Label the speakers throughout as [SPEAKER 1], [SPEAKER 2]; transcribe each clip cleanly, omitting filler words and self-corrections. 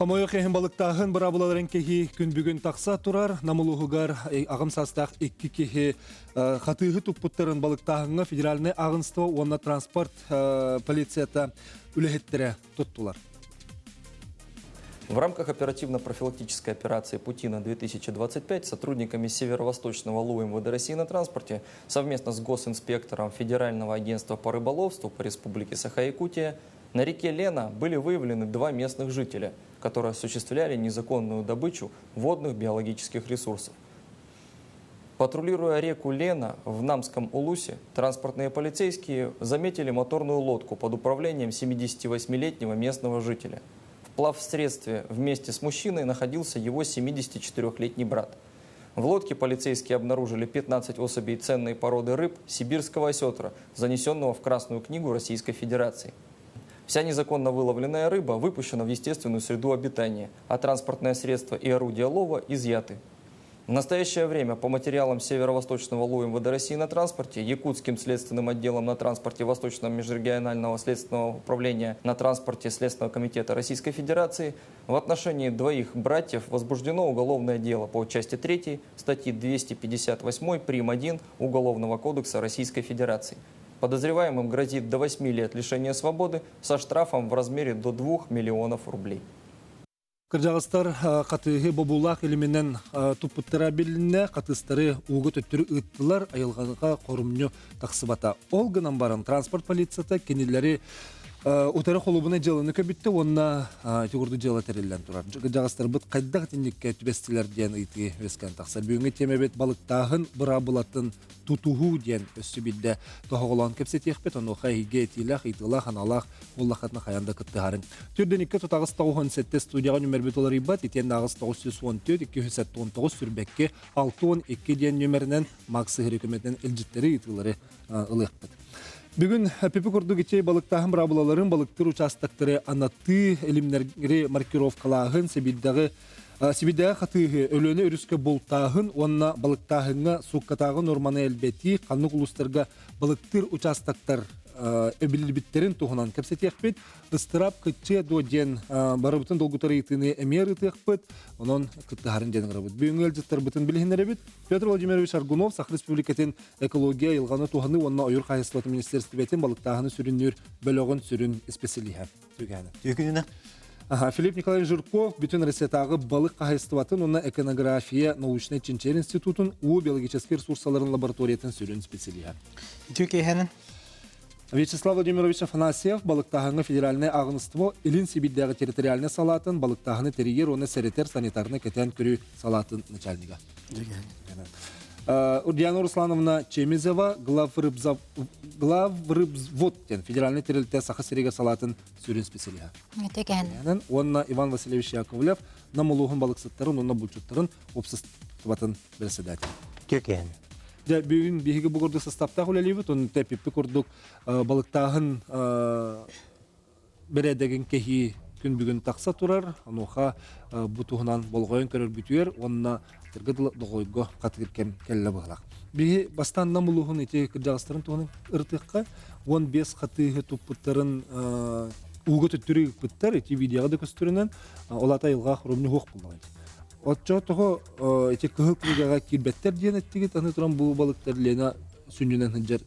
[SPEAKER 1] Хомойуох иһин балыктааһын быраабылаларын кэһии күн бүгүн тахса турар. Нам улууһугар аҕам саастаах икки киһи хатыыһы туппуттарын балыктааһыҥҥа федеральнай ааҕынство уонна транспорт полицията үлэһиттэрэ туттулар.
[SPEAKER 2] В рамках оперативно-профилактической операции «Путина-2025» сотрудниками Северо-Восточного ЛУ МВД России на транспорте совместно с госинспектором Федерального агентства по рыболовству по Республике Саха-Якутия на реке Лена были выявлены два местных жителя, которые осуществляли незаконную добычу водных биологических ресурсов. Патрулируя реку Лена в Намском Улусе, транспортные полицейские заметили моторную лодку под управлением 78-летнего местного жителя. В плавсредстве вместе с мужчиной находился его 74-летний брат. В лодке полицейские обнаружили 15 особей ценной породы рыб сибирского осетра, занесенного в Красную книгу Российской Федерации. Вся незаконно выловленная рыба выпущена в естественную среду обитания, а транспортное средство и орудие лова изъяты. В настоящее время по материалам Северо-Восточного ЛУ МВД России на транспорте, Якутским следственным отделом на транспорте Восточного межрегионального следственного управления на транспорте Следственного комитета Российской Федерации в отношении двоих братьев возбуждено уголовное дело по части 3 статьи 258 прим. 1 Уголовного кодекса Российской Федерации. Подозреваемым грозит до 8 лет лишения свободы со штрафом в размере до 2 миллионов рублей.
[SPEAKER 1] Кырдьаҕастар хатыыһы бобуулаах илиминэн туппуттара билиннэ, хатыыстары ууга төттөрү ыыттылар, айылҕаҕа хорумньу тахсыбата. Ол гынан баран транспорт полицията кинилэри утары холуобунай дьыаланы көбүттэ уонна ити курдук дьыала тэриллэн турар. Кырдьаҕастарбыт хайдах итинниккэ түбэстилэр диэн ыйытыы үөскээн тахсар. Бүгүҥҥү тиэмэбит балыктааһын быраабылатын тутуһуу диэн өссө биирдэ тоһоҕолоон кэпсэтиэхпит. Онуоха эһиги этиилээх, ыйытыылаах, аналаах буоллаххытына хайаан да кыттыһарын. Түрдэн 2 тутаҕыс 97 студияҕа нүмербит уларыйбат, итиэннэ аҕыс 914 279 сүрбэкки 62 диэн нүмеринэн Макс Сыһыры көмөтүнэн илдьиттэри ыытыылары ылыахпыт. Бүгүн Пипи курдук ити балыктааһын быраабылаларын балыктыр участоктары анаттыы, илимнэри маркировкалааһын, сибирдэҕи Сибирдээҕи хатыыһы Өлүөнэ өрүскэ бултааһын уонна балыктааһыҥҥа сууккатааҕы нуорманы элбэтии ханнык улуустарга балыктыыр участоктар эбиллибиттэрин туһунан кэпсэтиэхпит. Ыстыраап кыччыа дуо диэн барыбытын долгутар ыйытыыны эмиэ ырытыахпыт. Онон кыттыһарын диэн ыҥырабыт. Бүгүҥҥү ыалдьыттарбытын билиһиннэрэбит. Петр Владимирович Аргунов Саха Республикатын экология, айылҕаны туһаныы уонна ойуур хаһаайыстыбатын министиэристибэтин балыктааһыны сүрүннүүр бөлөҕүн сүрүн исписэлииһэ. Түгэнэ.
[SPEAKER 3] Түгэнэ.
[SPEAKER 1] Ага, Филипп Николаевич Жирков бүтүн Россиятааҕы балык хаһаайыстыбатын уонна эконография научнай чинчийэр институтун уу биологическай ресурсаларын лабораториятын сүрүн специалиһа.
[SPEAKER 3] Үтүө киэһэнэн.
[SPEAKER 1] Вячеслав Владимирович Афанасьев балыктааһыҥҥа федеральнай ааҕыныстыба Илин Сибиирдээҕи территориальнай салаатын балыктааһыны тэрийэр уонна сэрэтэр санитарнай кэтээн көрүү салаатын начальнига. Ульяна Руслановна Чемизова главрыбзвод диэн федеральнай тэрилтэ Саха сиригэр салаатын сүрүн специалиһа.
[SPEAKER 4] Үтүкэн.
[SPEAKER 1] Уонна Иван Васильевич Яковлев Нам улууһун балыксыттарын уонна булчуттарын уопсастыбатын председатель.
[SPEAKER 3] Үтүкэн.
[SPEAKER 1] Дьэ, бүгүн биһиги бу курдук составтаах үлэлиибит, онон тэпиппи курдук балыктааһын бэрээдэгин кэһии күн бүгүн тахса турар. Онуоха бу туһунан болҕойон көрөргүтүгэр уонна тыргы доҕойго хатыыр кэм кэллэ быһалаах. Биһи бастаан Нам улууһун ити кырдьаҕастарын туһунан ырытыахха 15 хатыыһы туппуттарын ууга төттөрү ыыппыттар ити видеоҕа да көстөрүнэн ол ата айылҕа хоромньу суох буоллаҕа Оччо тоҕо ити кыһыл кинигэҕэ киирбэттэр диэн эттигит аны туран бу балыктар Лена сүнньүнэн сылдьар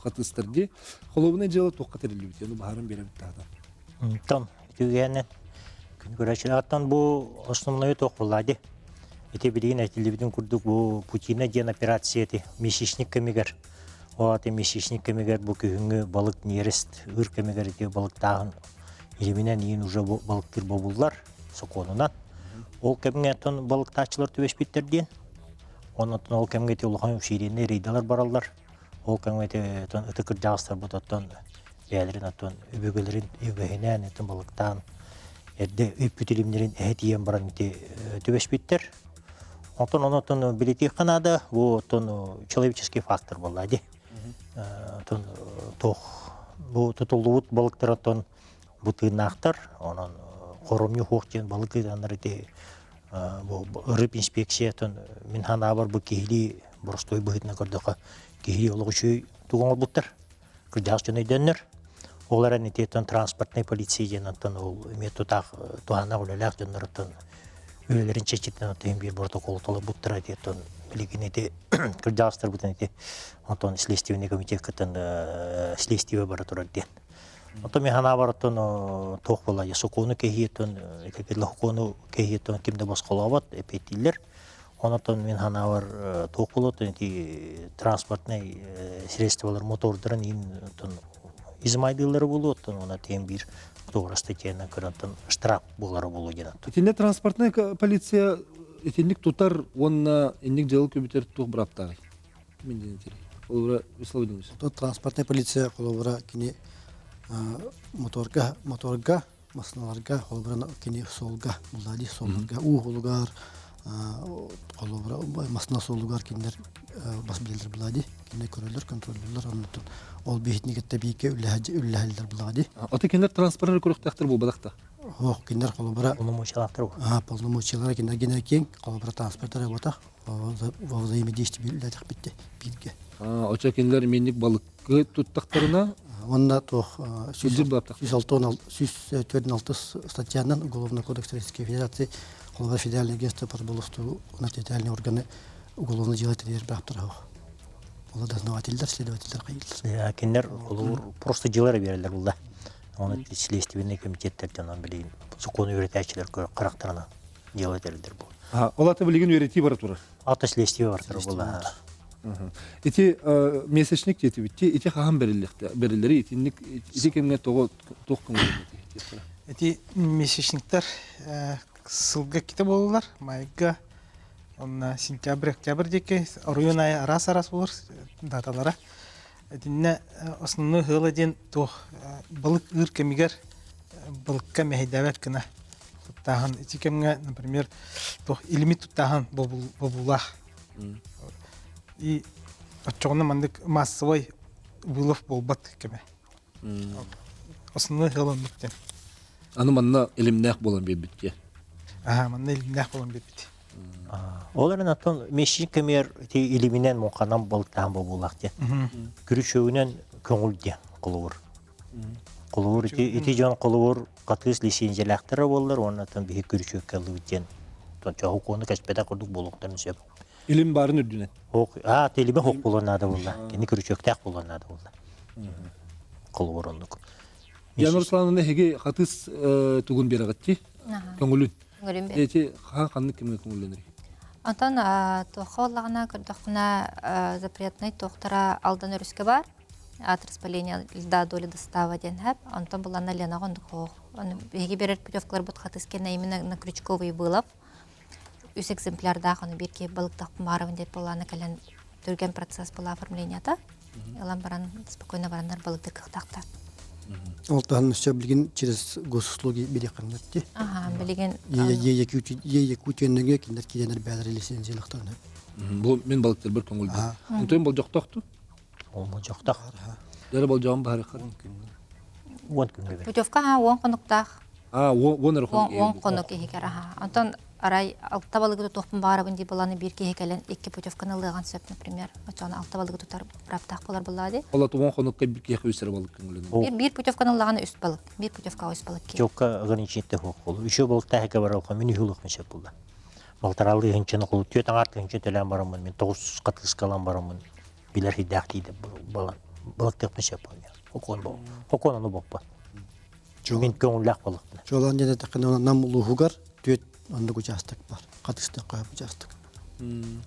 [SPEAKER 1] хатыыстар дии. Холуобунай дьыала туохха тэриллибит ону баһарын биэрэбит таата.
[SPEAKER 3] Онтон үтүгэнэн күн көрөөччүлэртэн бу основной туох буолла ди. Ити билигин этиллибитин курдук бу Путина диэн операция ити месячник кэмигэр ол аты месячник кэмигэр бу күһүҥҥү балык нерест ыр кэмигэр ити балыктааһын илиминэн иин уже балыктыыр бобуллар сокуонунан. Ол кэмҥэ оттон балыктааччылар түбэспиттэр диэн. Онон ол кэмҥэ ити улахан сириэннэй рейдалар бараллар. Ол кэмҥэ ити ытык кырдьаҕастарбыт оттон бэйэлэрин оттон өбүгэлэрин үгэһинээн оттон балыктаан эрдэ үппүт илимнэрин эһэ тиийэн баран ити түбэспиттэр. Онтон ону оттон билитиэххэ наада бу оттон человеческий фактор буолла дии. Оттон туох бу тутуллубут балыктар оттон бу тыыннаахтар онон хоромньу суох диэн балык ыытаннар ити бу рыб инспекциятын мин санаабар бу киһилии боростуой быһыытынан көрдөххө киһилии олох үчүгэй тугу оҥорбуттар кырдьаҕас дьон өйдөннөр. Ол эрэн итиэттэн транспортнай полиция диэн оттон ол эмиэ тутаах туһааннаах үлэлээх дьонноруттан үлэлэрин чэчитинэн оттон биир протокол толорбуттара итиэттэн билигин ити кырдьаҕастарбытын ити онтон следственный комитеккытын следствие бара турар диэн. Оттон мин санаабар оттон туох буолла сокуону кэһиэтон сокуону кэһиэтон ким да босхолообот эпиэттииллэр. Онотон мин санаабар туох буолуо ити транспортнай средстволар мотордарын иин измайдыыллара буолуо оттон уонна тиэн биир туора статьянан көрөн штраф буолара буолуо диэн.
[SPEAKER 1] Итиннэ транспортнай полиция итинник тутар уонна инник дьыала көбүтэр туох бырааптааҕый? Мин диэн этэрий. Холобура, Вячеслав Владимирович.
[SPEAKER 4] Транспортнай полиция холобура кини моторга моторга массыыналарга холобура кини суолга буллади суолларга уу холугар холобура массыына суолугар кинилэр бас билэллэр булади кинилэр көрөллөр контроллууллар оннуттан ол биһитини кытта бииргэ үллэһэллэр булади.
[SPEAKER 1] Аты кинилэр транспорты көрүөхтээхтэр буолбатах
[SPEAKER 4] Ох, кинилэр холобура
[SPEAKER 3] полномочиялаахтар.
[SPEAKER 4] Полномочиялара кинилэр генер киэҥ холобура транспорттара буотах во взаимодействии үлэлэтэхпит бииргэ.
[SPEAKER 1] Очо кинилэр минник балыкы туттахтарына
[SPEAKER 4] Уонна туох 146 статьянан Уголовный кодекс Российской Федерации холобура федеральное агентство по рыболовству территориальные органы уголовное дело тэрийэр быраптара суох. Ол дознавателлэр, следователлэр хайыыллар.
[SPEAKER 3] Кинилэр холобур просто дьылар береллер булла. Оны следственный комитеттер дьонон билигин сокуону үөрэтээччилэр харахтарынан дьыала тэрилдер бу.
[SPEAKER 1] Ол аты билигин үөрэтии бара турар.
[SPEAKER 3] Ата следствие бар турар була.
[SPEAKER 1] Ити месячник диэтибит. Ити хаһан бериллихте? Бериллери итинник ити кэмҥэ тоҕо туох көҥүллэммит?
[SPEAKER 5] Ити месячниктар сылга иккитэ буолаллар. Майга онно сентябрь, октябрь диэки оройуон аайы араас-араас буолар даталара. Итиннэ основной ыала диэн туох балык ыыр кэмигэр балыкка мэһэйдээбэт гына туттааһын. Ити кэмҥэ, например, туох илими туттааһын бобуулаах. И оччоҕуна маннык массовай вылов буолбат кэмэ. Основной ыал оннук диэн.
[SPEAKER 1] Аны манна илимнээх буолан биэрбит дии.
[SPEAKER 5] Аа, манна илимнээх буолан биэрбит.
[SPEAKER 3] Ол эрэн оттон месячник кэмигэр ити илиминэн муҥханан балыктаан бобуулаах диэн. Күрүчүөгүнэн көҥүл диэн холобур. Холобур ити ити дьон холобур хатыыс лиссиэнсийэлээхтэрэ буоллар уонна оттон биһи күрүчүөккэ ыллыбыт диэн чоһу кэспэтэх курдук буолуохтарын сөп.
[SPEAKER 1] Илим баарын үрдүнэн.
[SPEAKER 3] Ох, аа, илимэ хоқ буолуон наада буолла. Кини күрүчүөктээх буолуон наада буолла. Холобур оннук.
[SPEAKER 1] Яна Руслановна эһиги хатыыс тугун биэрэҕитти? Көҥүлүн. Эти хаһан ханнык кэмҥэ көҥүллэнэрий?
[SPEAKER 6] Онтон туохха буоллаҕына көрдөххүнэ запретный туохтара Алдан өрүскэ баар. От распыления льда доли достава диэн хэп. Онтон буланна Ленаҕа оннук хоох. Биһиги берер путевкаларбыт хатыыс кэннэ именно на крючковый вылов. Үс экземплярдаах ону биир киһи балыктахпын баарабын деп буолаана кэлэн түргэн процесс была оформлениета. Ылан баран спокойно бараннар балыктыр кыахтаахтар.
[SPEAKER 4] Ол таһынан өссө билигин через госуслуги бириэххиннэрти.
[SPEAKER 6] Аха, билигин
[SPEAKER 4] Е Якутия кинилэр киирэнэр бээлэр лицензиялахтарына.
[SPEAKER 1] Бу мин балыктарбар көҥүлбүт. Онтон болдьохтоохту?
[SPEAKER 3] Ол болдьохтоох.
[SPEAKER 1] Дары болдьоҕун баһарыххар.
[SPEAKER 3] 10 күҥҥэ.
[SPEAKER 6] Путевка ха 10 хонуктаах.
[SPEAKER 1] А, 10 эрэ хонук.
[SPEAKER 6] 10 хонук иһигэр аха. Онтон арай алта балыгы тутуохпун баарабын дии баланы биир киһи кэлэн икки путевканы ылыаҕын сөп, например. Оччоҕуна алта балыгы тутар бырааптаах буолар буоллаҕа дии.
[SPEAKER 1] Ол 10 хонукка биир киһи үс эрэ балык көҥүлүнэн.
[SPEAKER 6] Биир биир путевканы ыллаҕына үс балык. Биир путевкаҕа үс балык киир.
[SPEAKER 3] Путевка ограничение суох буолу. Үчүгэй балыктааһыга баралха мин үһү сөп буолла. Балтаралыы хынчаны кулу түөт аҥаар тыһынча төлөөн бараммын мин тоҕус хатыыскалан бараммын билэр хийдээх тиийдэ балан балыктыахпын сөп буолла. Хокуон бо. Хокуон ону боппот. Мин көҥүллээх балыкпын.
[SPEAKER 4] Чуолаан диэн эттэххинэ Нам улууһугар түөт оннук учаастак бар. Хатыыстан хойоп учаастак.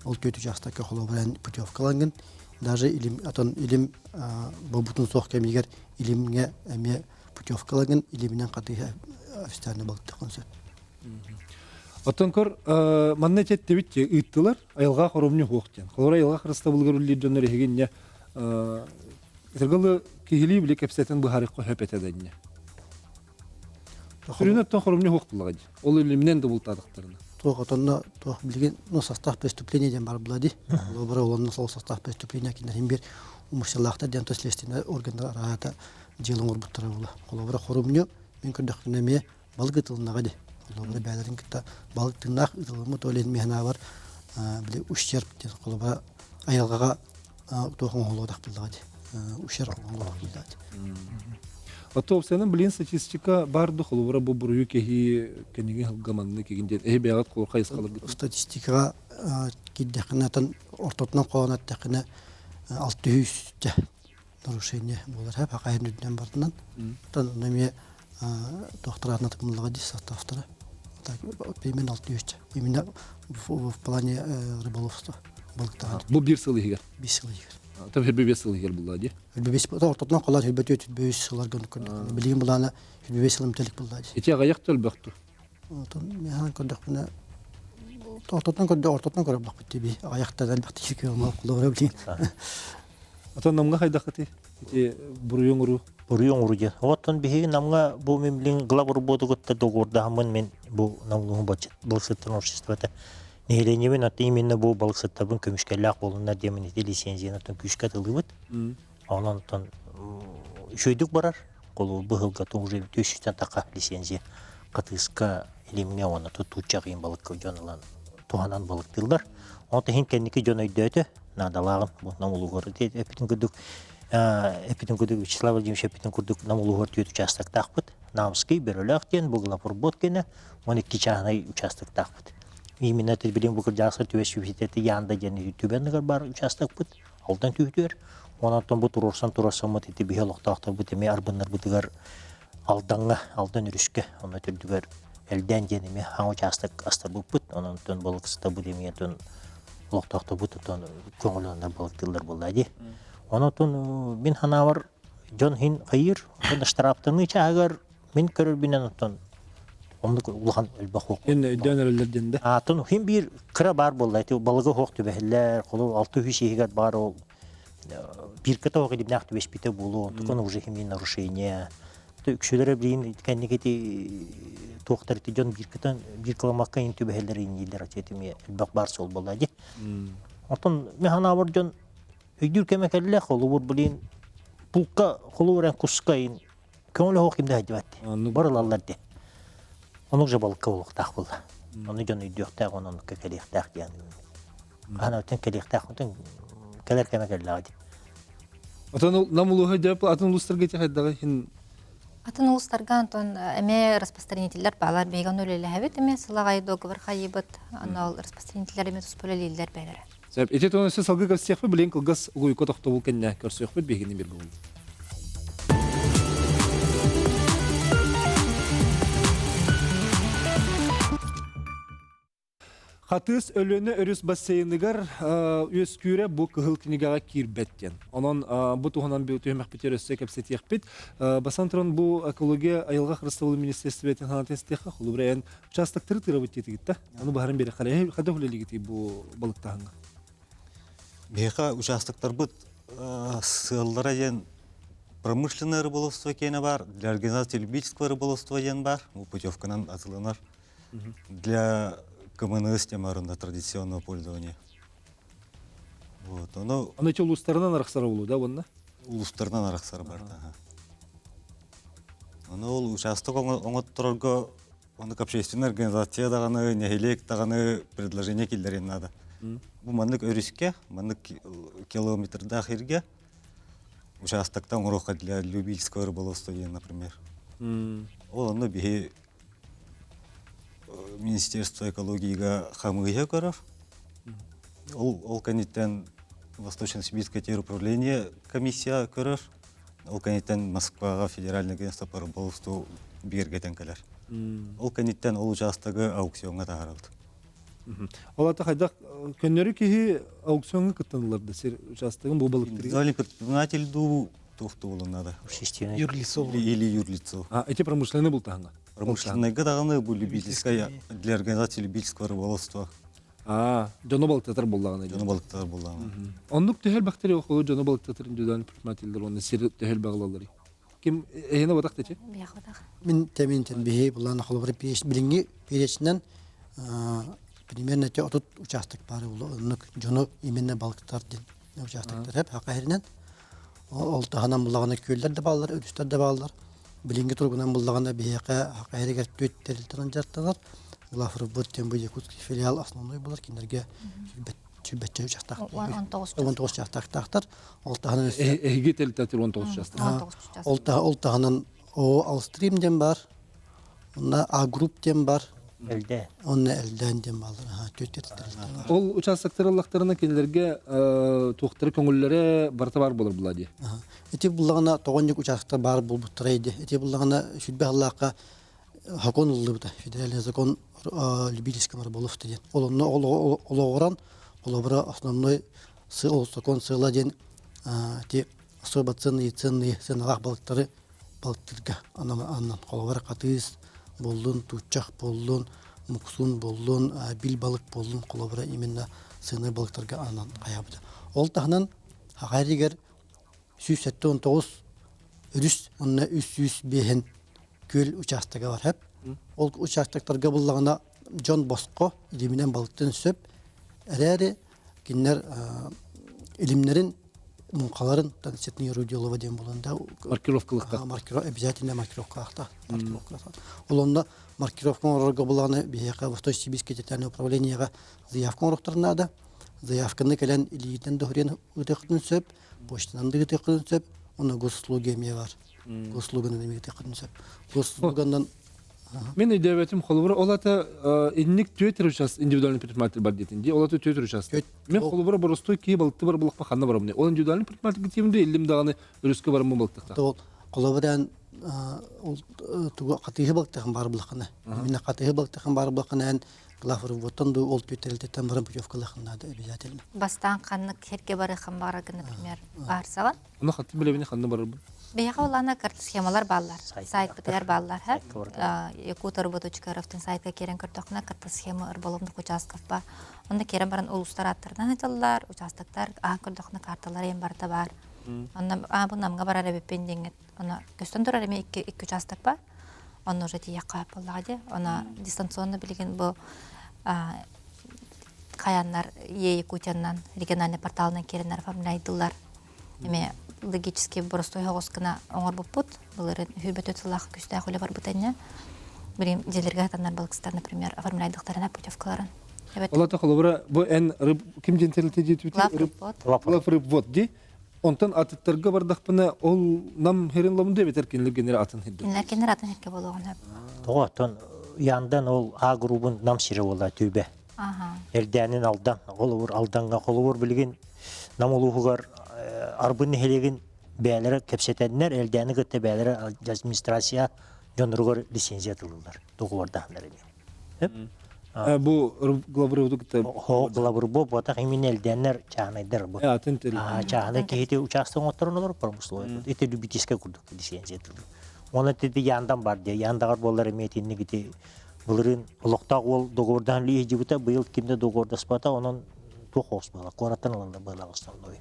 [SPEAKER 4] Ол түөт учаастакка холобуран путевкалангын даже илим атон илим бобутун суох кэмигэр илимҥэ эмиэ путевкалагын илиминэн хатыыһа официально балыктыаххын сөп.
[SPEAKER 1] Оттон көр манна эттибит ыыттылар айылҕа хоромньу суох диэн. Холобура айылҕа харыстабылыгар үллиир дьоннор эһигинне ытыргалы киһилии били кэпсэтэн быһаарыахха сөп этэ да инньэ. Сүрүн оттон хоромньу суох буллаҕа дии. Ол илиминэн да бултаатахтарына.
[SPEAKER 4] Туох отонно туох билигин ну состав преступления диэн бар була дии. Холобура олонно сол состав преступления кинилэр бир умышалаахтар диэн то следственный органнар араата дьыала оҥорбуттара була. Холобура хорумньу мин көрдөхпүнэ эмиэ балык ытылыннаҕа дии. Холобура бээлэрин кытта балык тыыннаах ытылыммыт ол иһин миһанаабар били ущерб диэн холобура айылҕаҕа туох оҥоһулуотах буллаҕа дии. Ущерб оҥоһулуотах буллаҕа дии.
[SPEAKER 1] Отопсиянан билин статистика бар ду холобура бу буруйу кэһии кэниги хылга маннык игин диэн эһи бэйэҕит холор хайысхаларгыт.
[SPEAKER 4] Статистикаҕа киирдэххинэ атын ортотунан холоон эттэххинэ 600 нарушение буолар хэп хакайын үрдүнэн бардынан. Оттон ону эмиэ туохтараатына тыкмыллаҕа дии составтара. Именно 600 именно в плане рыболовства балыктаҕа.
[SPEAKER 1] Бу бир сыл иһигэр.
[SPEAKER 4] Бир сыл иһигэр.
[SPEAKER 1] Там хөрбө бес сыл иһигэр булла дии.
[SPEAKER 4] Хөрбө ортотунан холоон хөрбө түөт бөс сылларга көрдөх. Билигин булаана хөрбө бес сылым телик булла дии.
[SPEAKER 1] Ити аҕыйах төлбөхтү.
[SPEAKER 4] Отон механ көрдөхпүнэ ортотунан көрдө ортотунан көрө бахпыт тиби аҕыйахтан элбэх тиби кыылма холобура билигин.
[SPEAKER 1] Отон намга хайдахыты ити буруйу оҥоруу.
[SPEAKER 3] Буруйу оҥоруу диэн. Оттон биһиги намга бу мин билин главрубуоту кытта договордаһаммын мен бу намлуһун балыксыттан обществота нэһилиэнньэбин аты именно бу балыксыттарбын көмүскэллээх буолуннар диэмин ити лицензияны оттон күүскэ атылыыбыт. Онон оттон үчүгэйдик барар. Холобур быһылга уже 300 тақа лицензия хатыыска илимҥэ уонна тутууччах иин балыкка дьон ылан туһанан балыктыыллар. Онон иһин кэнники дьон өйдөөтө наадалааҕын бу Нам улууһугар эппитин курдук эппитин курдук Вячеслав Владимирович эппитин курдук Нам улууһугар түөрт участоктаахпыт. Намский, Бөрөлөөх диэн бу Главурбот кэнэ 12 чааһынай участоктаахпыт. Именно билин бу кырдьаҕастар түбэс сүбэһитэ Янда диэн түбэн бар участокпыт. Алтан түһүтүөр. Онон бу туруорсан туруорсаммыт ити биһи олохтоохторбут эмиэ арбыннарбытыгар Алдаҥҥа, Алдан өрүскэ, онно төрдүгэр Элдээн диэн эмиэ хаҥ учаастак астарбыппыт. Онон балыксытабыт эмиэ олохтоохторбут отон көҥүл онно балыктыыллар буолла дии. Онон мин санаабар дьон иһин хайыыр, оттон штрафтаныы чааһыгар мин көрөрбүнэн оттон оннук улахан элбэх хуох.
[SPEAKER 1] Эн өйдөөн эрэллэр диэн да.
[SPEAKER 3] Аатын хин биир кыра баар буолла. Ити балыгы хуох түбэһэллэр, холу 600 иһигэр баар ол биир кыта оҕо илимнээх түбэспитэ буолуо, онтукан уже химии нарушение. Үксүлэрэ билин кэнники ити туохтар ити дьон биир кытан биир кыламакка ин түбэһэллэр инниилэр ати элбэх баар суол буолла ди. Оттон мен ханаабар дьон өйдүүр кэмэ кэллэ, холубур билин пулка холубур эн куска ин көҥүл оһох ким да сылдьыбат дии. Бар ылаллар дии. Онук же балыкка буолуохтаах буолла. Ону дьон өйдүөхтээх, ону оннукка кэлиэхтээх диэн. Хаһан өтөн кэлиэхтээх, отон кэлэр кэмэ кэллэҕэ дии.
[SPEAKER 1] Отон нам улууһа дьэ атын улуустарга ити хайдаҕый иһин
[SPEAKER 6] Атын улуустарга антон эмэ распространителлэр баалар биһиги ону үлэлэһэбит эмэ сыл аҕай договор хайыбыт анал распространителлэр эмэ туспа үлэлииллэр бэйэлэрэ.
[SPEAKER 1] Сөп. Ити туһунан өссө салгыы көрсүөхпүт, билигин кылгас угуйка тохтобул кэннэ көрсүөхпүт биһигини бир буолун. Хатыыс Өлүөнэ өрүс бассейныгар үөскүүрэ бу кыһыл кинигэҕэ киирбэт диэн. Онон бу туһунан түһүмэхпитигэр өссө кэпсэтиэхпит. Бастан туран бу экология айылҕа харыстабылын министиэристибэтин санаатын истиэххэ, холобура эн участоктары тыырабыт диэтигит да. Ону баһарын биэрэххэ хайдах үлэлиигитий бу балыктааһыҥҥа?
[SPEAKER 7] Биһиэхэ участоктарбыт сыаллара диэн промышленное рыболовство киэнэ баар, для организации любительского рыболовства диэн баар, бу путевканан атыланар. Для КМНС темарында традиционного пользования. Вот, ону...
[SPEAKER 1] Аны эти улуустарынан арахсар болу, да, уонна?
[SPEAKER 7] Улуустарынан арахсар бар, Ону ол участок оҥотторорго Оннук общественная организация даҕаны, нэһилиэк даҕаны предложение киллэриэн наада. Бу маннык өрүскэ, маннык километрдаах иргэ участоктан оҥоруохха для любительского рыболовства диэн, например. Ол онно биһи Министерство экологияга хамыыһа көрөр. Ол, ол кэнниттэн Восточно-Сибирское теруправление комиссия көрөр. Ол кэнниттэн Москваҕа федеральный агентство по рыболовству бигэргэтэн кэлэр. Ол кэнниттэн ол учаастагы аукциоҥҥа таһаарабыт.
[SPEAKER 1] Ол ата хайдах көннөрү киһи аукциоҥҥа кыттан да сир учаастагын бу балыктырыгар?
[SPEAKER 7] Индивидуальный предприниматель дуу туох буолуон надо.
[SPEAKER 3] Общественный.
[SPEAKER 5] Юрлицо.
[SPEAKER 7] Или юрлицо.
[SPEAKER 1] А, эти промышленные бултаһаҥа?
[SPEAKER 7] Промышленныйга даҕаны бу любительская для организации любительского рыболовства.
[SPEAKER 1] Аа, дьону балыктатар буоллаҕына.
[SPEAKER 7] Дьону балыктатар буоллаҕына.
[SPEAKER 1] Оннук төһө элбэхтэр холу дьону балыктатар индивидуальный предпринимателлэр уонна сир төһө элбэх ылалларый? Ким эһине батах тече?
[SPEAKER 4] Мин тэмин биһи булан холобур билиҥҥи перечинэн примерно те отут участок баар оннук дьону именно балыктар диэн участоктар хеп хакаһиринэн ол таһынан буллаҕына күөллэр да бааллар өрүстэр да бааллар билиҥҥи туругунан буллаҕына биһиэхэ хакаһиригэр түөт тэрилтэнэн дьарыктанар Главрыбыт диэн бу Якутский филиал основной булар кинилэргэ сүүрбэччэ участоктаах 19 участоктаахтар ол таһынан
[SPEAKER 1] эһиги тэрилтэтир 19 участок
[SPEAKER 4] ол таһынан. О Алстрим диэн бар, онно А Групп диэн бар,
[SPEAKER 3] Элдэ.
[SPEAKER 4] Онно Элдээн диэн бааллар. Аха, түөрт тэрилтэ.
[SPEAKER 1] Ол участоктар ыллахтарына кинилэргэ туохтары көҥүллэрэ барыта баар буолар була дии.
[SPEAKER 4] Ити буллаҕына тоҕонньук участоктар баар буолбуттара иди. Ити буллаҕына сүрбэ сыллаахха закон ыллыбыта. Федеральный закон любительском рыболовстве диэн. Ол онно олоҕуран, холобура основной ол закон сыала диэн ти особо ценные ценные сыаналаах балыктары балыктыырга ананан холобура хатыыс буоллун, тууччах буоллун, муксуун буоллун, бил балык буоллун, холобура именно сыанай балыктарга анан хайаабыта. Ол таһынан Саха сиригэр 179 өрүс уонна 305 күөл учаастага бар хэп. Ол участоктарга буллаҕына дьон босхо илиминэн балыктын сөп. Эрээри кинилэр илимнэрин муҥхаларын цветные рудилова диэн булан да
[SPEAKER 1] маркировкалыахтаах.
[SPEAKER 4] Обязательно маркировкалаахтаах. Ол онно маркировка оҥорорго буллаҕына биһиэхэ Восточно-Сибирское территориальное управлениеҕа заявка оҥоруохтарын наада. Заявканы кэлэн илиитинэн доһуруйан ыытыаххытын сөп, почтанан да ыытыаххытын сөп, онно госуслуги эмиэ бар. Госуслуганан эмиэ ыытыаххытын сөп. Госуслуганан
[SPEAKER 1] Мен өйдөөбөтүм холобура ол ата инник түөт час индивидуальный предприниматель бар диэтин дии ол ата түөт час. Мен холобура боростуой кии балыкты бар булахпа ханна барамны. Ол индивидуальный предприниматель тиэмде иллим даҕаны өрүскэ бараммын балыктахта.
[SPEAKER 4] Ол холобура ол тугу хатыыһы балыктахан бар булаххана. Именно хатыыһы балыктахан бар булаххана главрывоттан ду ол түөтэрилтеттен баран путевкалахын надо обязательно.
[SPEAKER 6] Бастаан ханнык сиргэ барыахын баҕараргын, например, баарсаҕын?
[SPEAKER 1] Ону хатты билэбини ханна барарбын?
[SPEAKER 6] Биһиэхэ улаана схемалар бааллар. Сайтпытыгар бааллар. Якуторбо.рф сайтка киирэн көрдөххүнэ карта схема рыболовных участков бар. Онно киирэн баран улуустар ааттарынан ыыталлар, участоктар аан көрдөххүнэ карталар эйэн барыта баар. Онно аа бу Намга барар эбиппин диэҥҥит. Оно көстөн турар эмиэ икки икки участок бар. Онно уже тиийэххэ буоллаҕа дии. Оно дистанционно билигин бу хайаннар Е Якутиянан региональный порталынан киирэннэр оформляйдылар. Эми логически боростуой соҕус гына оҥорбуппут. Былырын үһү сыллаах күстээх үлэ барбыт инньэ. Билим дьиэлэргэ сатаннар балыксыттар, например, оформляйдыктарына путевкаларын.
[SPEAKER 1] Олата холобура бу эн рыб ким диэн тэрилтэ диэтибити рыб рыбвод ди. Онтон атыттарга бардахпына ол нам херин ломунду эбэтэр кинилер генер атын хирдер.
[SPEAKER 6] Кинилер кинилер атын хирге болуоҕун сөп.
[SPEAKER 3] Тоҕо оттон яндан ол А группун нам сире буолла түбэ. Эрдээнин Алдан, холобур Алданга холобур билигин Нам улууһугар Арбын нэһилиэгин бэйэлэрэ кэпсэтэннэр, Элдээни кытта бэйэлэрэ администрация дьонноругар лицензия тылылар, договордаһаннар эмиэ.
[SPEAKER 1] Бу главрыбу кытта
[SPEAKER 3] главрыбу буотах именно элдээннэр чааһынайдар бу.
[SPEAKER 1] Атын
[SPEAKER 3] чааһынай киһити учаастак оҥотторон олорор промысловой. Ити любительскай курдук лицензия тылы. Оны тиди яндан бар дии. Яндагар боллар эмиэ итинник ити былырыын олохтоох уол договордаһан лиһдьибитэ, быйыл ким да договордаспата, онон туох оҕус буола, куораттан ылаллар быһыылаах основной.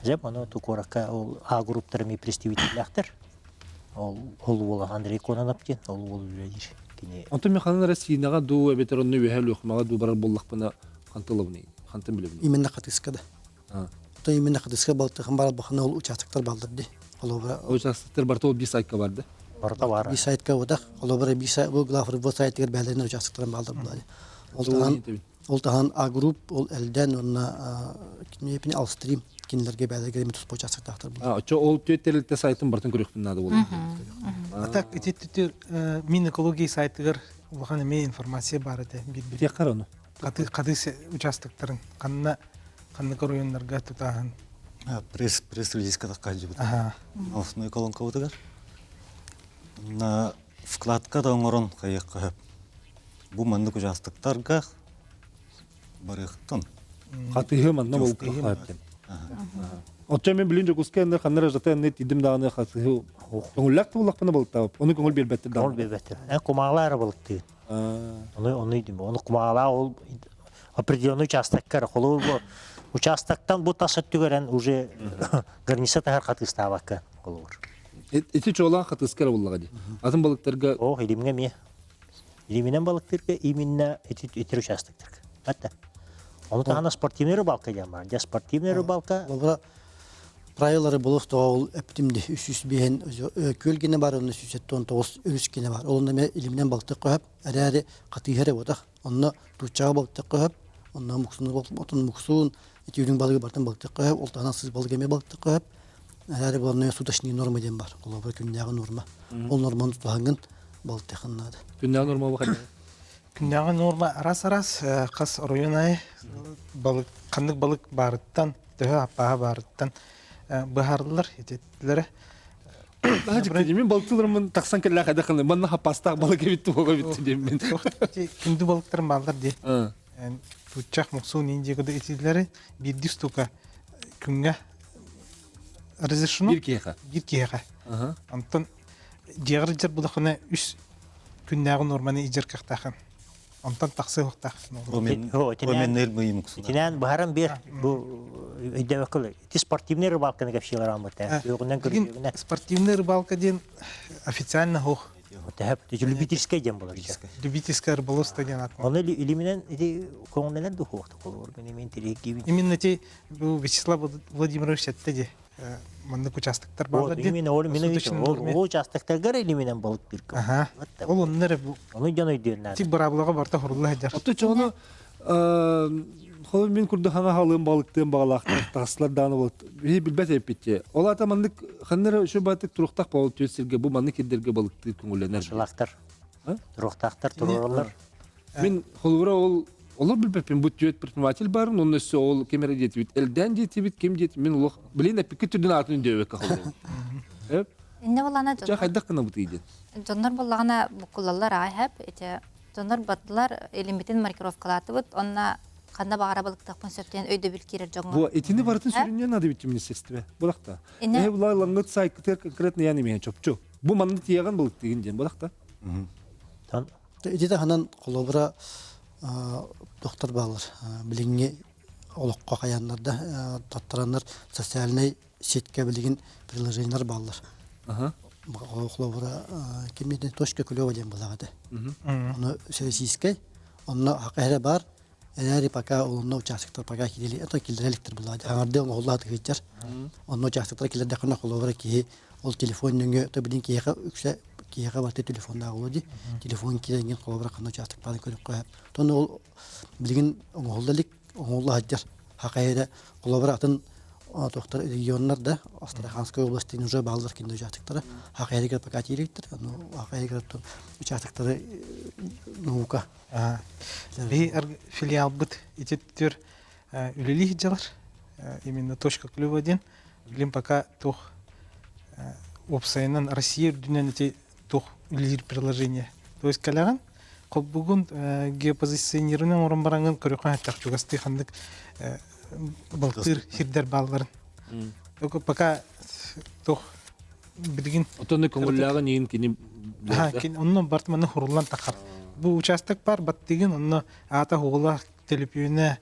[SPEAKER 3] Дьэ, ону ту куоракка ол А групптар эмиэ представителлээхтэр. Ол ол уола Андрей Кононов диэн, ол уол үлэлиир. Кини
[SPEAKER 1] Онтон механын Россияға дуу эбэтэр онно үөһэ Лүөхмаҕа дуу барар буоллахпына хантылабыный, хантан билэбиний?
[SPEAKER 4] Именно хатыска да. То именно хатыска балтыхан бар бахана ол участоктар баллар ди. Холобура
[SPEAKER 1] Участоктар барыта ол биир сайтка бар да?
[SPEAKER 3] Барыта бар.
[SPEAKER 4] Биир сайтка бодах, холобура биир бу главрыбо сайтыгар бээлэрин участоктарын баллар булады. Ол таһан ол таһан А групп ол элден онна кинепини Алстрим кинилерге бээлерге эми туспа участоктаахтар
[SPEAKER 1] булар. А, очо ол түөт тэрилтэ сайтын бартын көрүөхпүн наада буолар.
[SPEAKER 5] А так ити түтүр Минэкология сайтыгар улахан эмиэ информация бар этэ бир
[SPEAKER 1] Тиэххэр ону.
[SPEAKER 5] Хаты хаты участоктарын ханна ханнык оройуоннарга тутааһын.
[SPEAKER 7] Пресс пресс-релизка таккаалдьыбыт. Основной колонкабытыгар. На вкладка да оҥорон хайыахха сөп. Бу маннык участоктарга барыахтан.
[SPEAKER 1] Хатыһы манна болуктаах Оччо мен билин Дьокуускай анны ханнара жата анны тидим даҕаны хатыһы көҥүллээх туллахпына балыктаабып. Ону көҥүл биэрбэттэр
[SPEAKER 3] даҕаны. Көҥүл биэрбэттэр. Эн кумаалаа эрэ балыктыыр. Ону ону идим. Ону кумаалаа ол определенный участокка холобур бу участоктан бу тас өттүгэр уже граница таһар хатыыстаабакка холобур.
[SPEAKER 1] Ити чуолаан хатыыска эрэ буоллаҕа дии. Атын балыктарга
[SPEAKER 3] Ох, илимҥэ эмиэ. Илиминэн балыктыырга именно ити итир участоктарга. Атта. Ону таһынан спортивная рыбалка диэн бар. Дьэ спортивная рыбалка
[SPEAKER 4] Холобура правилары болуохтоҕо ол эптим ди 305 күөл гине бар онно 179 өрүс гине бар. Ол онно эмиэ илиминэн балыктык көһөп, эрээри хатыыһа эрэ буотах. Онно тууччаҕа балыктык көһөп, онно муксуну отун муксуун, ити үрүҥ балыгы бартан балыктык көһөп, ол таһынан сыс балык эмиэ балыктык көһөп. Эрээри буолан суточные норма диэн бар. Холобура күннээҕи норма. Ол норманы тутуһаҥҥын балтыахын наада.
[SPEAKER 1] Күннээҕи норма бу хайдах?
[SPEAKER 5] Күннээҕи норма араас-араас хас оройуон аайы балык ханнык балык баарыттан, төһө аппааһа баарыттан быһаарыллар итилэрэ.
[SPEAKER 1] Мин балтыларымын тахсан кэллээх хайдах гына манна хаппастаах балык эбит туоҕа эбит диэммин.
[SPEAKER 5] Күндү балыктарым бааллар дии. Туччах муксуун индиго итилэри биирдии штука күҥҥэ разрешено.
[SPEAKER 1] Биир киһиэхэ.
[SPEAKER 5] Биир киһиэхэ. Онтон дьиэҕэр илдьэр булахына үс күннээҕи нуорманы илдьэр кыахтаахын. Онтон тахсыы уохтаах.
[SPEAKER 3] Итинэн быһаран биэр бу өйдөбөккө ити спортивный рыбалканы кэпсиилэр ааммыта. Үөҕүнэн көрүлүгүнэн.
[SPEAKER 5] Спортивный рыбалка диэн официально хух.
[SPEAKER 3] Тэһэп любительскай диэн болар.
[SPEAKER 5] Любительская рыболовство диэн ат.
[SPEAKER 3] Оны илиминен ити көңүллэнэр духуохта болор. Мен мен тирегибин.
[SPEAKER 5] Именно ти бу Вячеслав Владимирович этте ди. Маннык участоктар баалар ди.
[SPEAKER 3] Именно ол мен ол участоктаргар илиминен балык бир.
[SPEAKER 5] Аха. Ол оннор бу.
[SPEAKER 3] Оны дьон өйдүөн наада.
[SPEAKER 5] Ти быраабылаҕа барта хурулла сылдьар.
[SPEAKER 1] Отто чону Холон мин курдук хаҥа халыым балыктыам баҕалаахтар тахсылар дааны болот. Биһи билбэт эппитте. Ол ата маннык ханнара үчү баатык туруктах болот түс сирге бу маннык ирдерге балыктыыр көҥүллэнэр.
[SPEAKER 3] Шылахтар. Туруктаахтар туруораллар.
[SPEAKER 1] Мин холобура ол олор билбэппин бу түөт предприниматель барын онно өссө ол ким эрэ диэтибит элдээн диэтибит ким диэт мин олох билин эппикки түрдүн аатын өйдөөбөккө холобур. Эп.
[SPEAKER 6] Инне булана
[SPEAKER 1] Ча хайдах гына бутый диэн.
[SPEAKER 6] Дьоннор буллаҕына буккулаллар аай хэп ити дьоннор бардылар илиммитин маркировкалаатыбыт онно ханна баҕара балыктыахпын сөп диэн өйдөбүл киирэр дьоҥҥо.
[SPEAKER 1] Бу итини барытын сүрүннээн наада бит министерство. Булахта. Эһи була лангыт сайкытыгар конкретно яны миһен чопчу. Бу манны тияган балыктыгын диэн булахта.
[SPEAKER 4] Ити таһынан холобура доктор баалар билиҥҥи олоххо хайааннарда таттараннар социальнай сетка билигин приложениелар бааллар. Холобура кимиитин точка клёва диэн буолаҕа этэ. Ону всероссийскай, онно хака эрэ баар, эрээри пока онно участоктар пока киирели, это киллэрэ иликтэр буоллаҕа. Аҥардыы оҥоһуллаах тыһыынчар. Онно участоктар киллэрдэххинэ холобура киһи ол телефон нөҥүө то билин киһиэхэ үксэ киһиэхэ барыта телефоннаах оло дии. Телефон киирэн холобура ханна участок баарын көрүөххэ. Тон ол билигин оҥоһулла илик, оҥоһулла сылдьар. Хакайда холобура атын тохтор регионнар да Астраханская область уже бааллар кинде участоктара. Хакайдыгар пока тиириктер. Ну хакайдыгар участоктары наука.
[SPEAKER 5] Би филиалбыт ити түр үлэлии дьалар. Именно точка клюва диэн. Билим пока туох уопсайынан Россия үрдүнэн ити туох үлэлиир приложение. То есть кэлэҕин холбугун геопозиционированием оҥорон бараҥҥын көрүөххэ хаттах чугастыы ханнык балтыыр сирдэр баалларын. Только пока туох билигин
[SPEAKER 1] Отонно көҥүллээҕин иин кини
[SPEAKER 5] онно барт манна хуруллан тахар. Бу участок бар баттыгын онно аата хугула төлөпүөнэ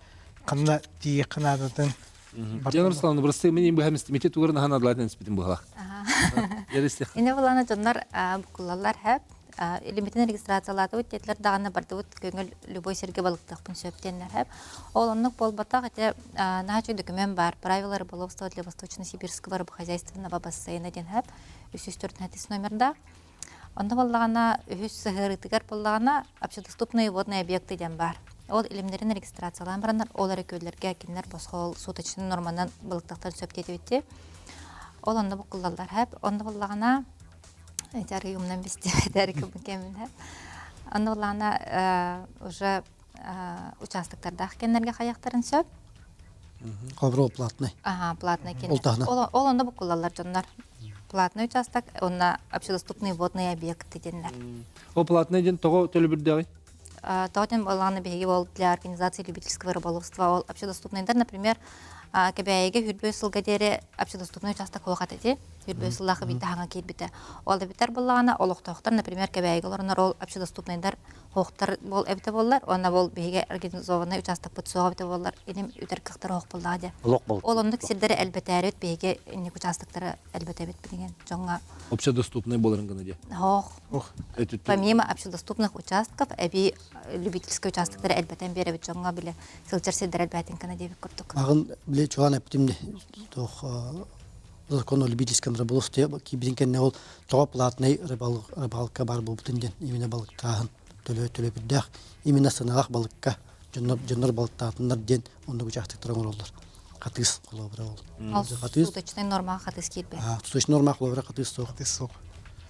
[SPEAKER 5] ханна тиийиэххэ наадатын
[SPEAKER 1] Диана Руслановна, бырастыы мин быһа мити тугарын ахан адлаатын испитин быһалах.
[SPEAKER 6] Ине булана дьоннор букулалар хэп илимитин регистрациялаатыбыт диэтилэр даҕаны бардыбыт көҥүл любой сиргэ балыктыахпын сөп диэннэр хэп. Ол оннук буолбатах ити наһаа үчүгэй документ баар правила рыболовства для восточно-сибирского рыбохозяйственного бассейна диэн хэп 304 номердаах. Онно буоллаҕына, үһүс сыһыарыытыгар буоллаҕына, общедоступные водные объекты диэн баар. Ол илимнэрин регистрациялаан бараннар, ол эрэ күөллэргэ кинилэр босхо ол суточный норманан балыктахтарын сөп диэтибитти. Ол онно буккуллаллар хэп. Онно буоллаҕына, эти арыы умнан бистибэтэр кэмин хэп. Онно буоллаҕына, уже участоктардаах кэннэргэ хайахтарын сөп.
[SPEAKER 4] Холобура, платный.
[SPEAKER 6] Ага, платный кинилэр. Ол, ол онно буккуллаллар дьоннор. Платный участок, онно общедоступные водные объекты диэннэр.
[SPEAKER 1] Ол платный диэн тоҕо төлөбүрдээҕий?
[SPEAKER 6] Тоҕо диэн буоллаҕына биһиги ол для организации любительского рыболовства ол общедоступныйдар, например, Кэбээйигэ хүрбүө сылга диэри общедоступный участок суох этэ ити. Хүрбүө сыллаах биирдэ хаҥа киирбитэ. Ол эбитэр буоллаҕына олохтоохтор, например, Кэбээйигэ олороннор ол общедоступныйдар Хоохтар буол эбитэ буоллар, уонна бол биһиги организованнай учаастакпыт суох эбитэ буоллар, илим үтэр кыахтар оһох буоллаҕа дии.
[SPEAKER 3] Олох бол.
[SPEAKER 6] Ол оннук сирдэри элбэтээрибит биһиги инник учаастактары элбэтэбит билигин дьоҥҥо.
[SPEAKER 1] Общедоступный буоларын гына дии.
[SPEAKER 6] Хоох. Помимо общедоступных участков, эбии любительскай участоктары элбэтэн биэрэбит дьоҥҥо бile сылдьар сирдэр элбээтин гына диэбит курдук.
[SPEAKER 4] Агын биле чуган эптим туох закон о любительском рыболовстве киирбитин кэннэ ол тоҕо платный рыбалка баар буолбутун диэн именно балыктааһын төлө төлөбүрдээх именно сыаналаах балыкка дьоннор дьоннор балыктаатыннар диэн оннук учаастактар оҥороллор. Хатыыс холобура ол.
[SPEAKER 6] Ол суточнай нормаҕа хатыыс киирбэт.
[SPEAKER 4] Суточнай нормаҕа холобура хатыыс суох.
[SPEAKER 5] Хатыыс суох.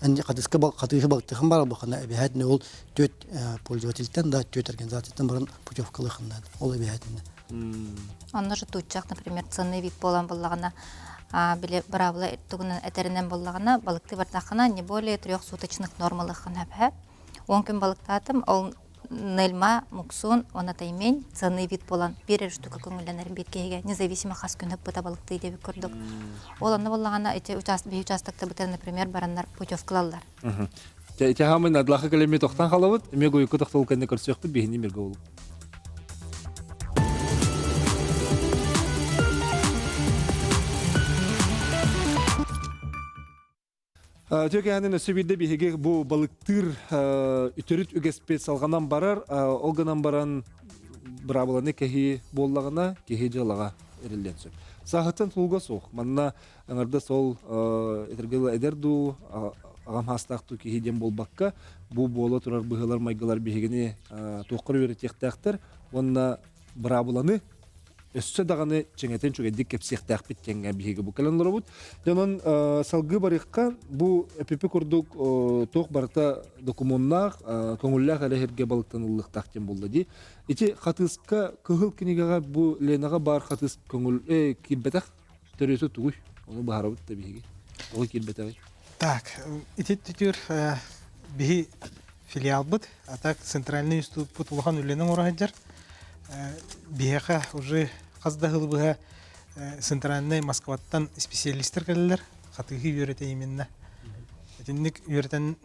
[SPEAKER 4] Эн хатыыска хатыыһы балтыхын бар бухана эбэһээтинэ ол түөрт пользовательтэн да түөрт организацияттан баран путевкалыахын ол эбэһээтинэ.
[SPEAKER 6] Онно же тууччах, например, ценный вид буолан буллаҕына, били быраабыла тугунан этэринэн буллаҕына, балыкты бардаххына не более трех суточных нормалыаххын сөп. 10 күн балыктаатым, ол нельма, муксун, уонна таймень ценный вид буолан биир эрэ штука көҥүллэнэр биир киһигэ независимо хас күн ыппыта балыктыы диэбит курдук. Ол онно буоллаҕына ити биһи участоктабытыгар, например, бараннар путевкалаллар.
[SPEAKER 1] Ити хаамын адлаха кэлэмми тохтан халабыт, эмиэ гойукка тохтол кэннэ көрсүөхпүт биһини миргэ болуп. Түөкэһэнин өссө биирдэ биһиги бу балыктыыр үтөрүт үгэспит салҕанан барар, ол гынан баран быраабыланы кэһии буоллаҕына, киһи дьыалаҕа эриллиэн сөп. Сааһыттан тулуга суох. Манна аҥардас ол этэргэ эдэр дуу, аҕам хаастаах дуу киһи диэн буолбакка, бу буола турар быһыылар майгылар биһигини туоххар үөрэтиэхтээхтэр уонна быраабыланы өссө даҕаны чиҥэтин үчүгэйдик кэпсиэхтээхпит диэҥҥэ биһиги бу кэлэн олоробут. Онон салгыы барыахха бу эпипи курдук туох барыта докумуоннаах, көҥүллээх эрэ сиргэ балыктаныллыахтаах диэн буолла дии. Ити хатыыска кыһыл кинигэҕэ бу Ленаҕа баар хатыыс көҥүл киирбэтэх төрүөтэ тугуй? Ону быһаарабыт да биһиги. Тоҕо киирбэтэҕий?
[SPEAKER 5] Так, ити түтүр биһи филиалбыт, а так центральный институппут улахан үлэни оҥоро сылдьар. Биһиэхэ уже хас да сыл быһа центральный Москваттан специалистер кэлэллэр, хатыыһы үөрэтэ именно. Итинник үөрэтэн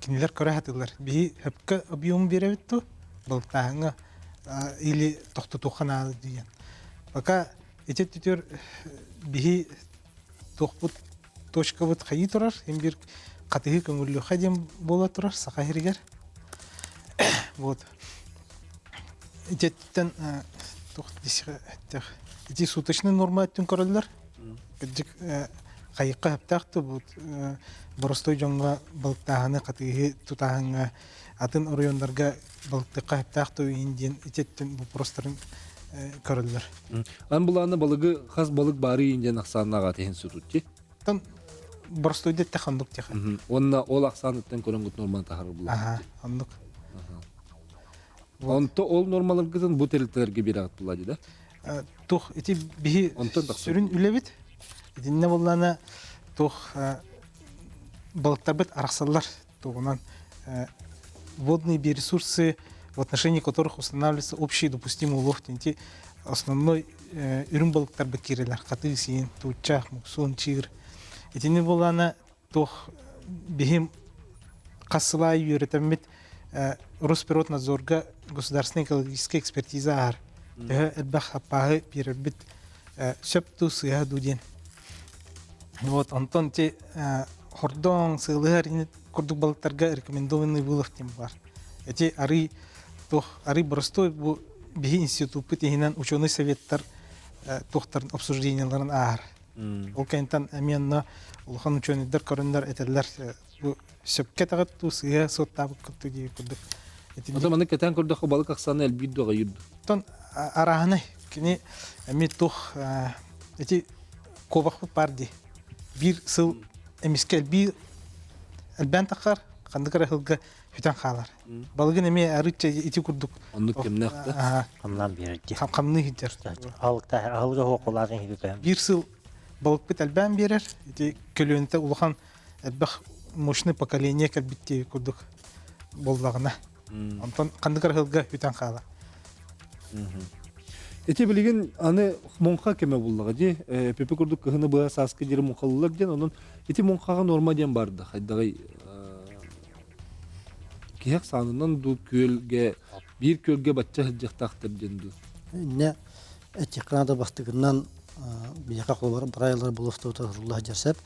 [SPEAKER 5] кинилэр көрө сатыыллар. Биһи хөпкө объем биэрэбит ту, балыктааһыҥҥа или тохтотуохха наада диэн. Пока ити түтүр биһи туохпут точкабыт хайыы турар, им бир хатыһы көҥүллүөххэ диэн буола турар саха сиригэр. Вот. Ититтэн туох ити суточный норма өттүн көрөллөр. Кырдьык хайыкка сөптөөх бу боростой дьоҥҥо балыктааһыны, хатыыһы тутааһыҥҥа атын оройуоннарга балыктыахха сөптөөх ту иин диэн ити өттүн вопростарын көрөллөр.
[SPEAKER 1] Ан булааны балыгы хас балык баары иин диэн ахсааннаах атыһын сутутти.
[SPEAKER 5] Тон боростуойда этте ханнык теха.
[SPEAKER 1] Онна ол ахсааныттан көрөнгүт норманы тахарар булар.
[SPEAKER 5] Аха, оннук.
[SPEAKER 1] Онто ол нормаларгытын бу тэрилтэлэргэ биэрэҕит була дии да?
[SPEAKER 5] Тух ити биһи сүрүн үлэбит. Итиннэ буллана тух балыктарбыт арахсаллар тугунан водные биоресурсы, в отношении которых устанавливается общий допустимый улов тинти основной үрүҥ балыктарбыт киирэлэр хатыы сиин тууччах муксуун чыыр итини булана туох биһим хас сылай үөрэтэммит Росприроднадзорга государственная экологическая экспертиза аар төһө элбэх хаппааһы биэрэрбит сөп дуу сыыһа дуу диэн вот онтон ти хордоҥ сыалыһар курдук балыктарга рекомендованный вылов диэн бар эти арый туох арый боростуой бу биһи институппут иһинэн ученый советтар туохтарын обсужденияларын ааһар ол кэнниттэн эмиэ онно улахан ученыйдар көрөннөр этэллэр бу сөпкө этэҕит дуу сыыһа суоттаабыккыт дуу курдук
[SPEAKER 1] Ото маны кэтээн көрдөххө балык ахсаана элбиир дуо аҕыйыыр дуо?
[SPEAKER 5] Оттон арааһынай кини эмиэ туох ити куобахпыт баар дии. Биир сыл эмискэ элбии элбээн таххар ханнык эрэ сылга сүтэн хаалар. Балыгын эмиэ арыычча ити курдук
[SPEAKER 1] Оннук кэмнээх да.
[SPEAKER 3] Хамнаан биэрэр дии.
[SPEAKER 5] Хамныы сылдьар.
[SPEAKER 3] Аһылыга хуокулаатын хигитэ.
[SPEAKER 5] Биир сыл балыкпыт элбээн биэрэр. Ити көлүөнтэ улахан элбэх мощный поколение кэлбит дии курдук буоллаҕына. Онтон ханнык эрэ сылга бүтэн хаалар.
[SPEAKER 1] Ити билигин аны муҥха кэмэ буллаҕа дии. Пепе курдук кыһыны быһа сааскы диэри муҥхалылар диэн, онон ити муҥхаҕа норма диэн барда. Хайдаҕый киһи ахсаанынан дуу күөлгэ биир күөлгэ бачча сылдьыахтаахтар диэн дуу.
[SPEAKER 4] Инне этиэххэ наада бастакынан биһиэхэ холобур бырайылар булуохтуутар сурулла сылдьар сөп.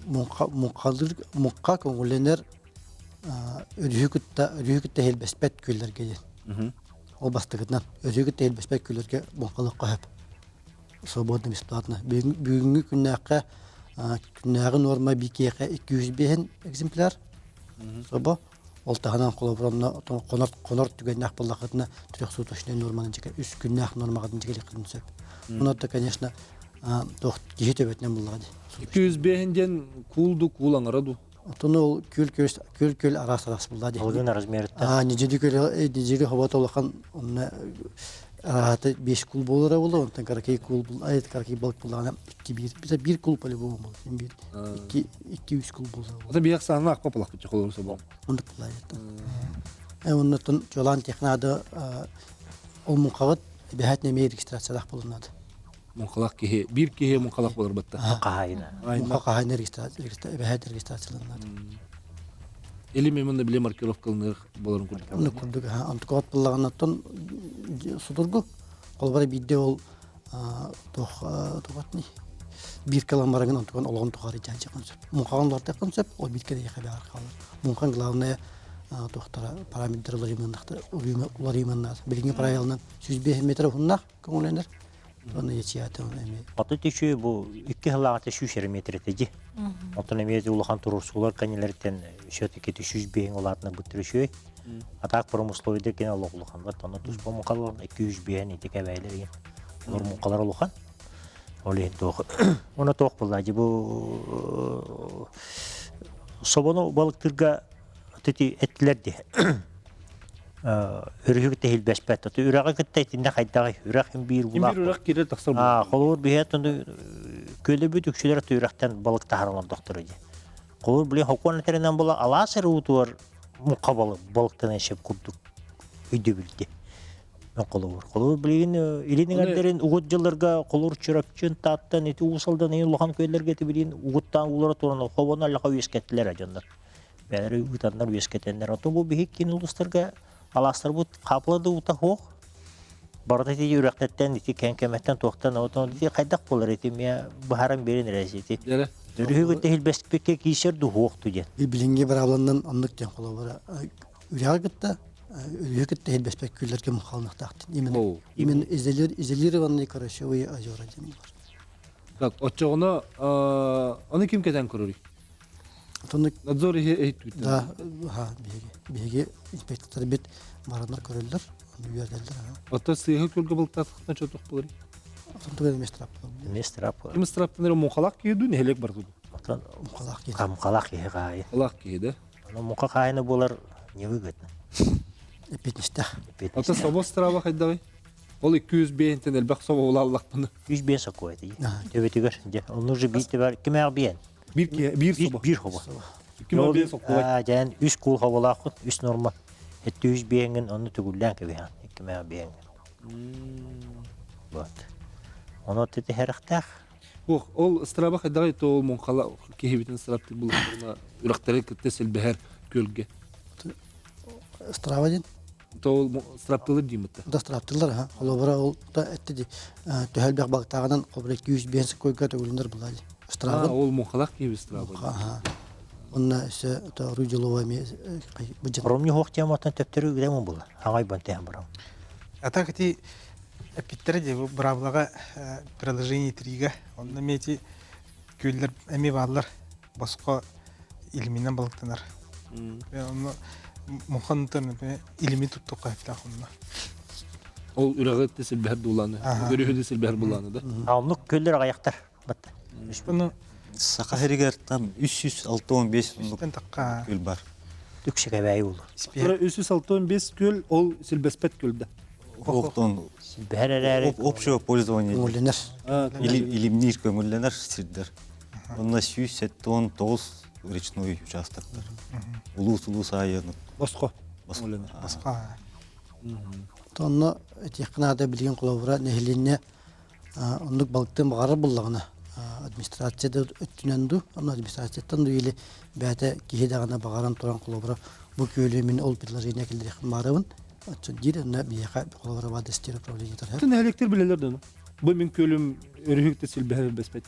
[SPEAKER 4] Муҥхалыыр муҥха көҥүллэнэр өрүһү кытта өрүһү кытта иһилбэспэт күөллэргэ диэн. Ол бастакытынан өрүһү кытта иһилбэспэт күөллэргэ муҥхалыахха сөп. Свободно бесплатно. Бүгүҥҥү күннээххэ күннээҕи нуорма биикиэхэ 205 экземпляр. Собо. Ол таһынан холобур онно хонор хонор түгэннээх буоллаххытына трехсуточнай норманы дьике үс күннээх нормаҕытын дьикэлиэххитин сөп. Онон да, конечно, туох киһи төбөтүнэн буллаҕа дии.
[SPEAKER 1] 205 диэн куул ду куул аҥара ду?
[SPEAKER 4] Отон ол күөл күөл күөл күөл араас араас булла дии.
[SPEAKER 3] Алгын размерыттан.
[SPEAKER 4] Аа, нидьили күөл нидьили хобот улахан онно араата 5 кул буолара буолла, онтон каракей кул ай каракей балык буллаҕына 2 1 биир бир кул по-любому буолла. Бир 2 2 3 кул буолла.
[SPEAKER 1] Ата биэх саана акпа палахпыт холору собо.
[SPEAKER 4] Ондук булла. Э оннотон чолаан технада ол муҥхаҕыт эбэһээт эмиэ регистрациялаах буолунады.
[SPEAKER 1] Муҥхалаах киһи, биир киһи муҥхалаах болар батта.
[SPEAKER 3] Хаһайына.
[SPEAKER 4] Муҥха хаһайына регистрация эбэһээт регистрацияланады.
[SPEAKER 1] Или мен биле маркировкаланыр боларын курдук.
[SPEAKER 4] Оны курдук, онтукаҕыт буллаҕынаттан судургу. Холобура биирдэ ол туох туохатный биир кыламарыгын онтукан олоҕун тухары дьаһайдьаххын сөп. Муҥхаҕын олортуоххун сөп, ол биир кэриэхэ бэҕэр хаалар. Муҥхан главное туохтара параметрдары уларыйманнахтар уларыйманнаат. Билиҥҥи правиланан 105 метр уһуннаах көҥүлэнэр. Оны ячията эми.
[SPEAKER 3] Аты түчү бу икки хылаҕата 100 метр этеди. Онтон эмиэ улахан туруорсуулар кэннилэриттэн все-таки 105 улаатына буттар үчүгэй. А так промысловойдар кene олох улаханнар. Онно туспа муҥхалар 205 ити кэбээлэр. Олор муҥхалар улахан. Ол иһин туох Оны туох буолла бу собону балыктырга тити эттилер ди. Өрүһү тэһилбэспэт. Оту үрэҕи кытта итиннэ хайдаҕый? Үрэх им биир
[SPEAKER 1] Им биир үрэх киирэр тахсар
[SPEAKER 3] Аа, холобур биһиэт ону көлөбүт үксүлэр үрэхтэн балык таһааран олордохторо дии. Холобур били хокуон этэринэн була алаас эрэ уутугар муҥха балыктанан шеп курдук өйдөбүлдэ. Холобур. Холобур билигин илин эҥэрдэрин угут дьылларга холур Чурапчын, Тааттан ити Уус Алдан ини улахан күөллэргэ ити билигин угуттаан уулара туран хобону аллаха үөскэттилэр дьоннор. Бээлэри ыытаннар үөскэтэннэр. Оттон бу биһик киин улуустарга алаастарбыт хаапыла да уута суох. Барыта ити үрэхтэттэн, ити кэнкэмэттэн, туохтан, отон ити хайдах буолар ити эмиэ быһааран биэрин эрэ ити. Өрүһү кытта иһилбэспиккэ киисэр дуһуохту диэн.
[SPEAKER 4] Билиҥҥи быраабыланан оннук диэн холобура үрэҕи кытта өрүһү кытта иһилбэспэт күллэргэ мухалыныахтаахтын. Именно именно изолированные карасевые озера диэн буолар.
[SPEAKER 1] Так, оччоҕуна аны ким кэтэн көрөрүй?
[SPEAKER 4] Отоннук
[SPEAKER 1] Надзор иһи
[SPEAKER 4] Да, ха, биһиги биһиги инспектордар бит бараннар көрөллөр, оны үөрдэллэр.
[SPEAKER 1] Ото сыыһы күлгэ былтаатахтан чотух булар.
[SPEAKER 4] Отон туга эмес трап.
[SPEAKER 3] Эмес трап.
[SPEAKER 1] Ким страптаныр муҥхалаах киһи дуу, нэһилиэк бар дуу?
[SPEAKER 3] Отон
[SPEAKER 4] Муҥхалаах киһи.
[SPEAKER 3] Муҥхалаах киһи хаайы.
[SPEAKER 1] Муҥхалаах киһи да.
[SPEAKER 3] Ону муҥха хаайына буолар невыгодно.
[SPEAKER 4] Эппиэтинэстээх.
[SPEAKER 1] Ото собо страва хайдаҕый? Ол 205-тен элбэх собо улааллахпына.
[SPEAKER 3] 105 сокуо эти. Төбөтүгэр. Дьэ, онну же биир бар кимээх биэн.
[SPEAKER 1] Биир киһи биир собо.
[SPEAKER 3] Биир хобо.
[SPEAKER 1] Ким биир сокуо.
[SPEAKER 3] Дьэн үс куул хоболааххын, үс норма. Этти үс биэҥин онну түгүллээн кэбиһэн. Кимээх биэҥин. Вот. Ону тити хэрэхтээх.
[SPEAKER 1] Ох, ол ыстыраба хайдаҕый то ол муҥхала киһибитин ыстыраптык буллахтарына үрэхтэри кытта силбэһэр күөлгэ.
[SPEAKER 4] Ыстыраба диэн?
[SPEAKER 1] То ол ыстыраптылыр дииммит.
[SPEAKER 4] Да ыстыраптылар, ха. Холобура ол та этти ди төһөлбэх балыктааҕынан холобура 205 койга төгүлүнэр булаа ди. Ыстырабын.
[SPEAKER 1] Ол муҥхалаах киһи ыстыраба.
[SPEAKER 4] Аха. Онна өссө то Руделова эми быдьын.
[SPEAKER 3] Ромни хуох тематтан төптөрү үгдэмин була. Аңай бантыһан барам.
[SPEAKER 5] А так ити эппиттэрэ дии бу быраабылаҕа приложение трига онно эмиэ ити күөллэр эмиэ бааллар босхо илиминэн балыктанар. Онно муҥхантан илими туттуохха сөптөөх онно.
[SPEAKER 1] Ол үрэҕи да силбэһэр дуулааны, өрүһү да силбэһэр булааны да.
[SPEAKER 3] Оннук күөллэр аҕыйахтар.
[SPEAKER 5] Ону
[SPEAKER 7] Саха сиригэр там 365 күөл бар.
[SPEAKER 3] Үксэ кэбээйи улу.
[SPEAKER 1] 365 күөл ол силбэспэт күөл да.
[SPEAKER 7] Оттон
[SPEAKER 3] Силбэһэр эрээри
[SPEAKER 7] общего пользования
[SPEAKER 4] Көҥүллэнэр.
[SPEAKER 7] Илимниир көҥүллэнэр сирдэр. Онно 179 речной участоктар. Улуус-улуус аайы
[SPEAKER 1] Босхо.
[SPEAKER 5] Босхо.
[SPEAKER 4] Онно этиэххэ наада билигин холобура нэһилиэнньэ оннук балыктыан баҕарар буллаҕына администрация да өттүнэн дуу, онно администрацияттан дуу или бэйэтэ киһи даҕаны баҕаран туран холобура бу күөлү мин ол предложение киллэриэхпин баарабын оччо диир онно биһиэхэ холобура баадастир управление тарһар.
[SPEAKER 1] Нэһилиэктэр билэлэр да Бу мин күөлүм өрүһүк да силбэһэр бэспэт.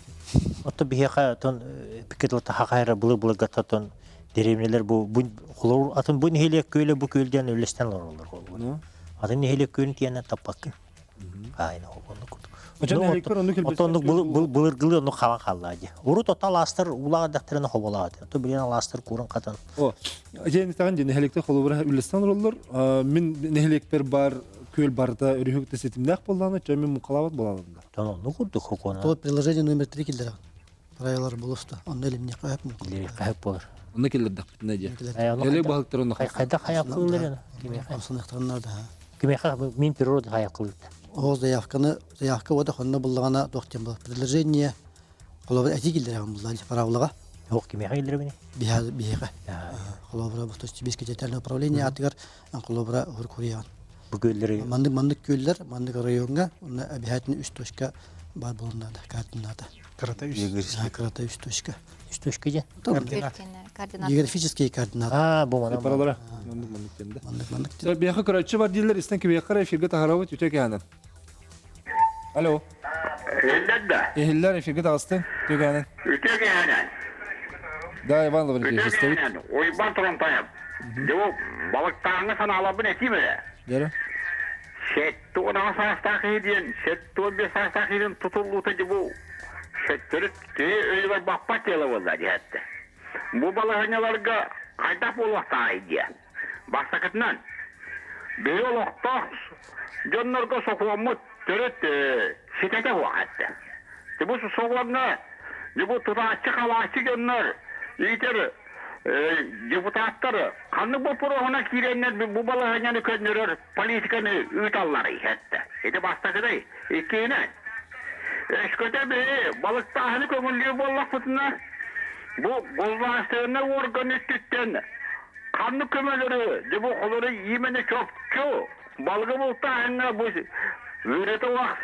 [SPEAKER 3] Отто биһиэхэ тон пикет хахайра былы былыргата тон деревнялар бу холобур атын бу нэһилиэк күөлэ бу күөл диэн үллэстэн олороллор холобур. Атын нэһилиэк күөлүн тиэнэн таппаккын. Айна оннук курдук. Оттон былыргылыы оннук хабан хаалла дии. Урут ото алаастар уулаах эрдэхтэринэ хоболоот. Ото билигин алаастар кууран хатан.
[SPEAKER 1] О, дьэ таҕын дьэ нэһилиэктэр холобура үллэстэн олороллор. Мин нэһилиэкпэр бар күөл барыта өрүһүк ситимнээх буоллаҕына, чэ мин муҥхалаабат буолаҕын да.
[SPEAKER 3] Тон оннук курдук хокуона.
[SPEAKER 4] То приложение номер 3 киллэрэҕин. Правилар булуста. Онно илимниэххэ сөп
[SPEAKER 3] Киллэриэххэ сөп буолар.
[SPEAKER 1] Онно киллэрдэхпитинэ дьэ. Нэһилиэк баһылыктара онно
[SPEAKER 3] Хайдах хайааккылыыллар аны? Кимиэхэ?
[SPEAKER 4] Хамсаныахтарыннар да.
[SPEAKER 3] Кимиэхэ мин природа хайааккылыытта.
[SPEAKER 4] Ол заявканы заявка уота хонно буллаҕына туох диэн буолар. Предложение холобур этии киллэрэҕин буллаҕа правилаҕа.
[SPEAKER 3] Ох кимиэхэ киллэрэбиний?
[SPEAKER 4] Биһиэхэ биһиэхэ. Холобура бу Сибиирскэй территориальное управление аатыгар холобура курьян.
[SPEAKER 3] Бу күөллэри
[SPEAKER 4] маннык маннык күөллэр маннык райоҥҥа уонна обязательно үс точка баар буолуон наада координата.
[SPEAKER 5] Кырата үс.
[SPEAKER 4] Кырата үс точка.
[SPEAKER 3] Үс точка диэн?
[SPEAKER 4] Координат. Географические координаты.
[SPEAKER 3] А, бу манан.
[SPEAKER 1] Паралара. Маннык маннык диэн да.
[SPEAKER 4] Маннык маннык диэн.
[SPEAKER 1] Биэхэ көрөөччү бар дииллэр истэн кибиэхэ эфиргэ таһарабыт үтө кэһэнэн. Алло.
[SPEAKER 8] Иһиллэр да?
[SPEAKER 1] Иһиллэр эфиргэ таҕыстын. Үтө кэһэнэн.
[SPEAKER 8] Үтө кэһэнэн.
[SPEAKER 1] Да, Иван Лаврентьевич, истэбит.
[SPEAKER 8] Уйбан Турантаев. Дьэ бу балыктааҥҥа санааларбын этиим эрэ.
[SPEAKER 1] Дьэрэ.
[SPEAKER 8] 76 саастаах киһи диэн, 75 саастаах киһи тутуллуута дьэ бу төрүт киһи өйүгэр баппат дьыала буолла диэхтэ. Бу балаһыанньаларга хайдах буолуохтааҕый диэ. Бастакытынан, биһи олохтоох дьоннорго сокуоммут төрүт ситэтэ суох этэ. Дьэ бу сокуоҥҥа дьэ бу тутааччы-халааччы дьоннор иитэр депутаттар ханнык боппуруоһунан киирэннэр бу балаһыанньаны көннөрөр политиканы ыыталларый эттэ. Ити бастакыдай. Иккиһинэн, өскөтө биһи балыктааһыны көҥүллүүр буоллахпытына, бу государственнай орган өттүттэн ханнык көмөлөрү, дьэ бу холору именно чопчу балыгы бултааһыҥҥа бу ыарыыта улах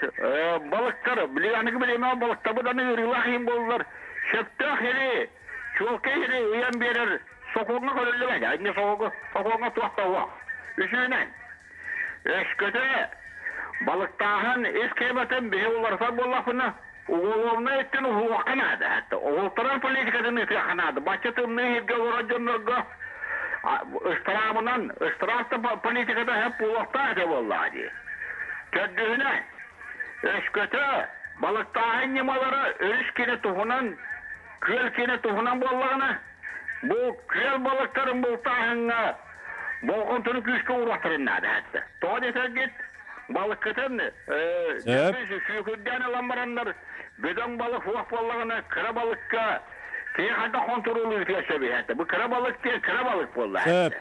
[SPEAKER 8] балыктар, били аныгы бириэмэҕэ балыктарбыт аны ыарыылаах иһин буоллар, сөптөөх сири, чуолкай сири ыйан биэрэр сокуоҥҥа көрүллүбэт. Инньэ сокуоҥҥа туох да суох. Үсүһүнэн, өскөтө балыктааһын ис схематын биһи уларытар буоллахпына, уголовнай өттүн уһуохха наада. Оҕолторон политикатын ыытыахха наада. Бачча тымныы сиргэ олорор дьоннорго ыстараабынан, ыстараап да политиката сөп буолуохтаах этэ буоллаҕа дии. Төрдүһүнэн, өскөтө балыктааһын ньымалара өрүс кини туһунан, күөл кини туһунан буоллаҕына, Бу күөл балыктарын бултааһыҥҥа болҕомтону күүскэ ууруохтарын наада этэ. Тоҕо диэтэргит, балыккытын сүүкүрдээн ылан бараннар, бөдөҥ балык суох буоллаҕына, кыра балыкка киһи хайдах хонтуруолуутугар сөбүһэтэ. Бу кыра балык диэн кыра балык буолла.
[SPEAKER 1] Сөп.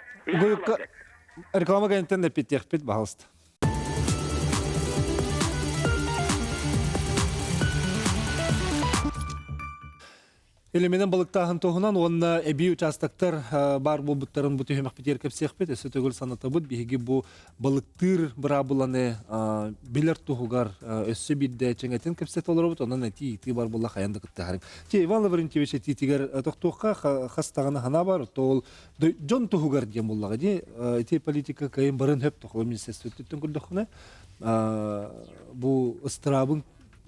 [SPEAKER 1] Реклама кэнниттэн эппиттиэхпит, баһалыста. Илиминэн балыктааһын туһунан уонна эбии участоктар баар буолбуттарын бу түһүмэхпитигэр кэпсиэхпит. Өссө төгүл санатабыт, биһиги бу балыктыыр быраабыланы билэр туһугар өссө биирдэ чэҥэтин кэпсэтэ олоробут. Онон этии-итии бар буолла хайан да кыттыһарыҥ. Те Иван Лаврентьевич этиитигэр тохтуохха хас даҕаны санаа бар. Ол дьон туһугар диэн буоллаҕа дии. Ити политика кыайын барын хөп тохоло министерствоттан көрдөххүнэ бу ыстыраабын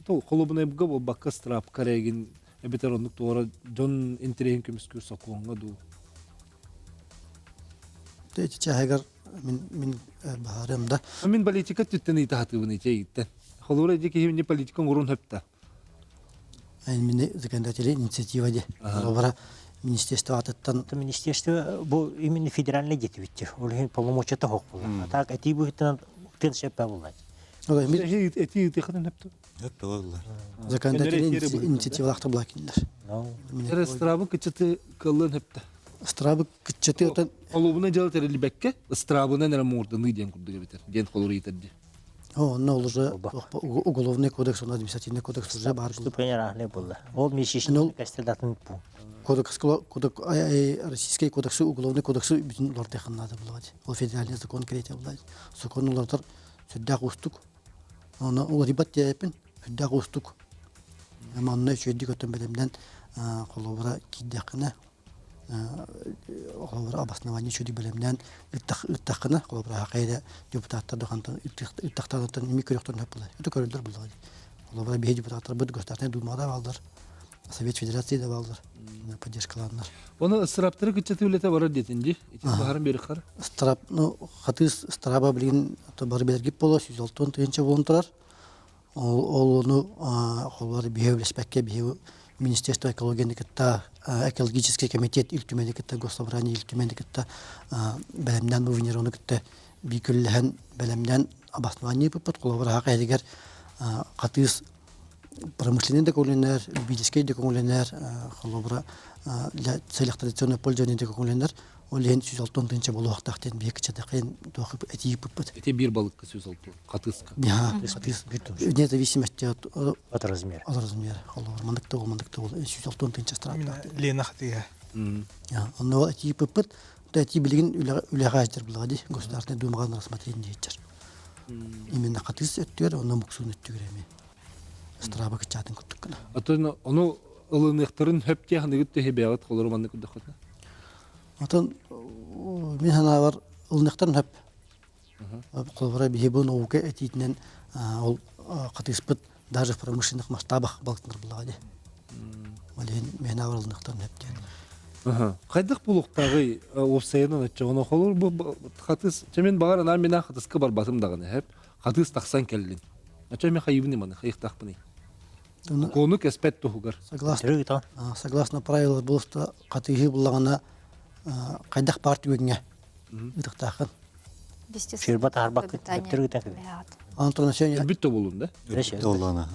[SPEAKER 1] холобунайга буолбакка ыстыраапка эрэгин эбэтэр оннук туора дьон интэриэһин көмүскүүр сокуоҥҥа дуу?
[SPEAKER 4] Ити чааһыгар мин мин баһаарыам да.
[SPEAKER 1] Мин политика өттүттэн ыйыта сатыыбын ити эйиттэн. Холобура ити киһи мне политика оҥорун хөпта.
[SPEAKER 4] Мини законодательная инициатива ди. Холобура министерство атыттан
[SPEAKER 3] Министерство бу именно федеральный дети Ол иһин полномочия хоқ буолар. А так эти быһыттан тын сөппө буллар.
[SPEAKER 1] Эти ыытыхатын хөптө.
[SPEAKER 4] Законодательный инициативалаахта була кинилэр.
[SPEAKER 1] Ыстрабы кыччаты кыллын хөптө.
[SPEAKER 4] Ыстрабы кыччаты отон
[SPEAKER 1] Холубуна дьыала тэриллибэккэ, ыстрабынан эрэ муурданыы диэн курдук эбитэр, диэн холур ыйытар дии.
[SPEAKER 4] Онно ол уже уголовный кодекс, он административный кодекс уже бар.
[SPEAKER 3] Преступление разные было. Ол месячный кастелдатын пу.
[SPEAKER 4] Кодекс, кодекс, российский кодекс, уголовный кодекс бүтүн улардыхан надо было. Ол федеральный закон кирете булар. Закон улардар сүрдээх уустук. Оны уларыйбат диэппин, сүрдээх уустук. Манна үчүгэйдик өтөн бэлэмнэн холобура киирдэххинэ, холобура обоснование үчүгэйдик бэлэмнээн ыттаххына, холобура хакайда депутаттар да хантан ыттахтарыттан ими көрөхтөрүн хөп булар. Өтө көрөллөр булар. Холобура биһи депутаттарбыт Государственная Думада бааллар, Совет Федерации да бааллар, поддержкалааннар.
[SPEAKER 1] Оны ыстыраптары кыччаты үлэтэ барар диэтин дии. Ити баһарын берихар.
[SPEAKER 4] Ыстырап, ну, хатыыс ыстыраба билигин бары белгип боло, 106 тыһыынча болон турар. Ол ону холбор биһи үлэспэккэ биһи Министерство экологияны кытта экологический комитет Ил Түмэни кытта Госсобрание Ил Түмэни кытта бэлэмнээн бу Венерону кытта биикүллэһэн бэлэмнээн обоснование ыппыппыт. Холобур аһаах эһигэр хатыыс промышленный да көҥүлэнэр, любительский да көҥүлэнэр, холобура для целях традиционного пользования да көҥүлэнэр. Ол иһин 160 тыһыынча буолуохтаах диэн биһи кыччатахын туох этии ыппыппыт.
[SPEAKER 1] Ити биир балыкка 160 хатыыска.
[SPEAKER 4] Хатыыс вне зависимости от
[SPEAKER 3] от размера.
[SPEAKER 4] От размера. Холобур маннык да маннык да 160 тыһыынча страптаах.
[SPEAKER 5] Лена хатыыһа.
[SPEAKER 4] Онно этии ыппыппыт. Этии билигин үлэҕэ аһдьар булаҕа дии. Государственная думаҕа на рассмотрение диэччэр. Именно хатыыс өттүгэр, онно муксуун өттүгэр эмиэ. Страба кыччаатын курдук гына.
[SPEAKER 1] Атын ону ылыныахтарын хөп диэхыныгыт төһө бэйэҕит холору маннык курдаххытына?
[SPEAKER 4] Атын мин санаабар ылыныахтарын хөп. Холобура биһи бу наука этиитинэн ол хатыыспыт даже в промышленных масштабах балыктанар буллаҕа дии. Ол иһин мин аабар ылыныахтарын хөп диэн.
[SPEAKER 1] Хайдах булуохтааҕый уопсайынан оччоҕуна холур бу хатыс чэ мин баҕар анаан минаа хатыска барбатым даҕаны хөп хатыс тахсан кэллин. Оччо мен хайыбын маны хайыхтаахпыный? Кону кэспэт туһугар.
[SPEAKER 4] Согласно, согласно правилам булуста хатыыһы буллаҕына хайдах баар түгэҥҥэ ытыктааххын.
[SPEAKER 3] Ширба таһарбаккыт төптөр ыытан кэбис.
[SPEAKER 4] Антон сегодня
[SPEAKER 1] Бүт болун да?
[SPEAKER 7] Доллана.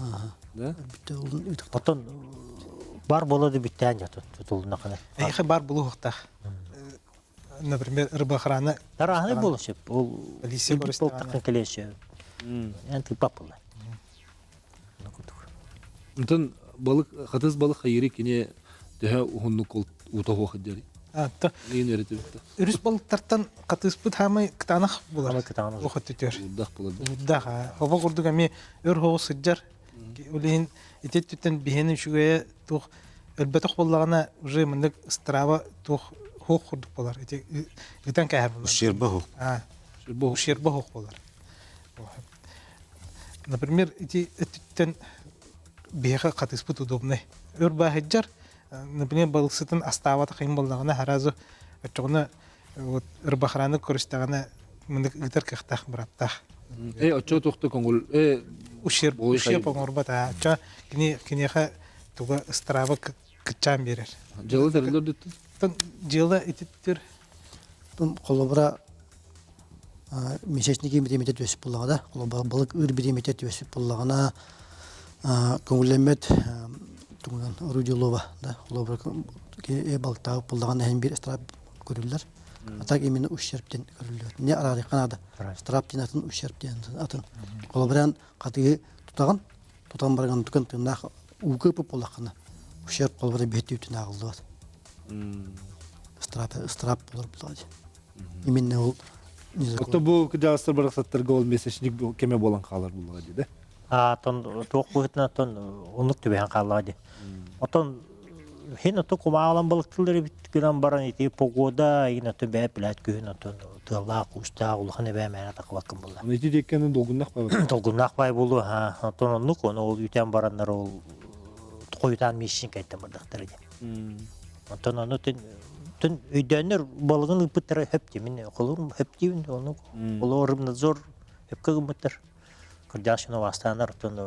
[SPEAKER 1] Да?
[SPEAKER 3] Оттон бар бола да бүттээн жатын тутулуна кана.
[SPEAKER 5] Эйхэ бар булуохтаах. Например, рыбохрана.
[SPEAKER 3] Тараһаны болу сөп. Ол
[SPEAKER 5] Полиция
[SPEAKER 3] болтақын келесі. Эн тыпап була.
[SPEAKER 1] Онтон балык хатыс балык хайыры кини төһө уһуннук утоһуох диэри.
[SPEAKER 5] Атта.
[SPEAKER 1] Нейн өретибитте.
[SPEAKER 5] Өрүс балыктартан хатыспыт хаамай кытаанах булар.
[SPEAKER 3] Хаамай кытаанах.
[SPEAKER 5] Охот түтөр.
[SPEAKER 1] Уддах булар.
[SPEAKER 5] Уддах. Оба курдук эми өр хоҕус сыдьар. Ол иһин ити өттүттэн биһиэн үчүгэйэ туох өлбөтөх буоллаҕына уже мындык страва туох хуох курдук болар. Ити ытан кээһэр болар.
[SPEAKER 7] Ущерба хуох.
[SPEAKER 5] Ущерба хуох болар. Например, ити өттүттэн биһиэхэ хатыспыт удобный. Өр бааһыдьар, например, балыксытын астаабатах иһин буоллаҕына, сразу оччоҕуна вот рыбохраны көрүстэҕинэ мындык ыытар кыахтаах бырааптаах.
[SPEAKER 1] Э, оччо туохта көҥүл э
[SPEAKER 5] ущерб ущерб оҥорбот аа оччо кини киниэхэ туга ыстарааба кыччаан биэрэр.
[SPEAKER 1] Дьыала тэриллэр дүттүн?
[SPEAKER 5] Дьыала ититтир.
[SPEAKER 4] Холобура месячники бириэмэтэ түөспүт буоллаҕа да, холобура балык ыыр бириэмэтэ түөспүт буоллаҕына көҥүллэммэт тугунан орудиелова да, холобура балыктаабыт буоллаҕына иһин биир ыстараап көрүллэр. А так именно ущерб диэн көрүллүбэт. Не араарыахха наада. Штраф диэн атын, ущерб диэн атын. Холобура хатыгы тутаҕын, тутан баран тукан тыыннаах ууга ыпып буоллаххына, ущерб холобура биһиттүүтүн ааҕыллыбат. Штраф, штраф болар булаҕа. Именно ол
[SPEAKER 1] Ото бу кыдьаҕастар барахсаттарга ол месячник кеме буолан хаалар буллаҕа дии да?
[SPEAKER 3] А тон туох быһытынан тон оннук түбэһэн хааллаҕа дии. Отон хин ото кумаалан балыктылар эбит гынан баран ити погода игин ото бээ билээт күһүн отон тыаллаах куустаах улахан эбээ мээнэ тахыбаккын булла.
[SPEAKER 1] Ити диэккэнин долгуннах бай.
[SPEAKER 3] Долгуннаах бай буолуо ха. Отон оннук ону ол үтэн бараннар ол хойутаан миссин кэттен бардахтар ди. Онтон ону тын тын өйдөөннөр балыгын ыппыттара хөп димин холур хөп диибин ону олор рыбнадзор хөпкө гыммыттар. Кырдьаҕас бастаанар оттон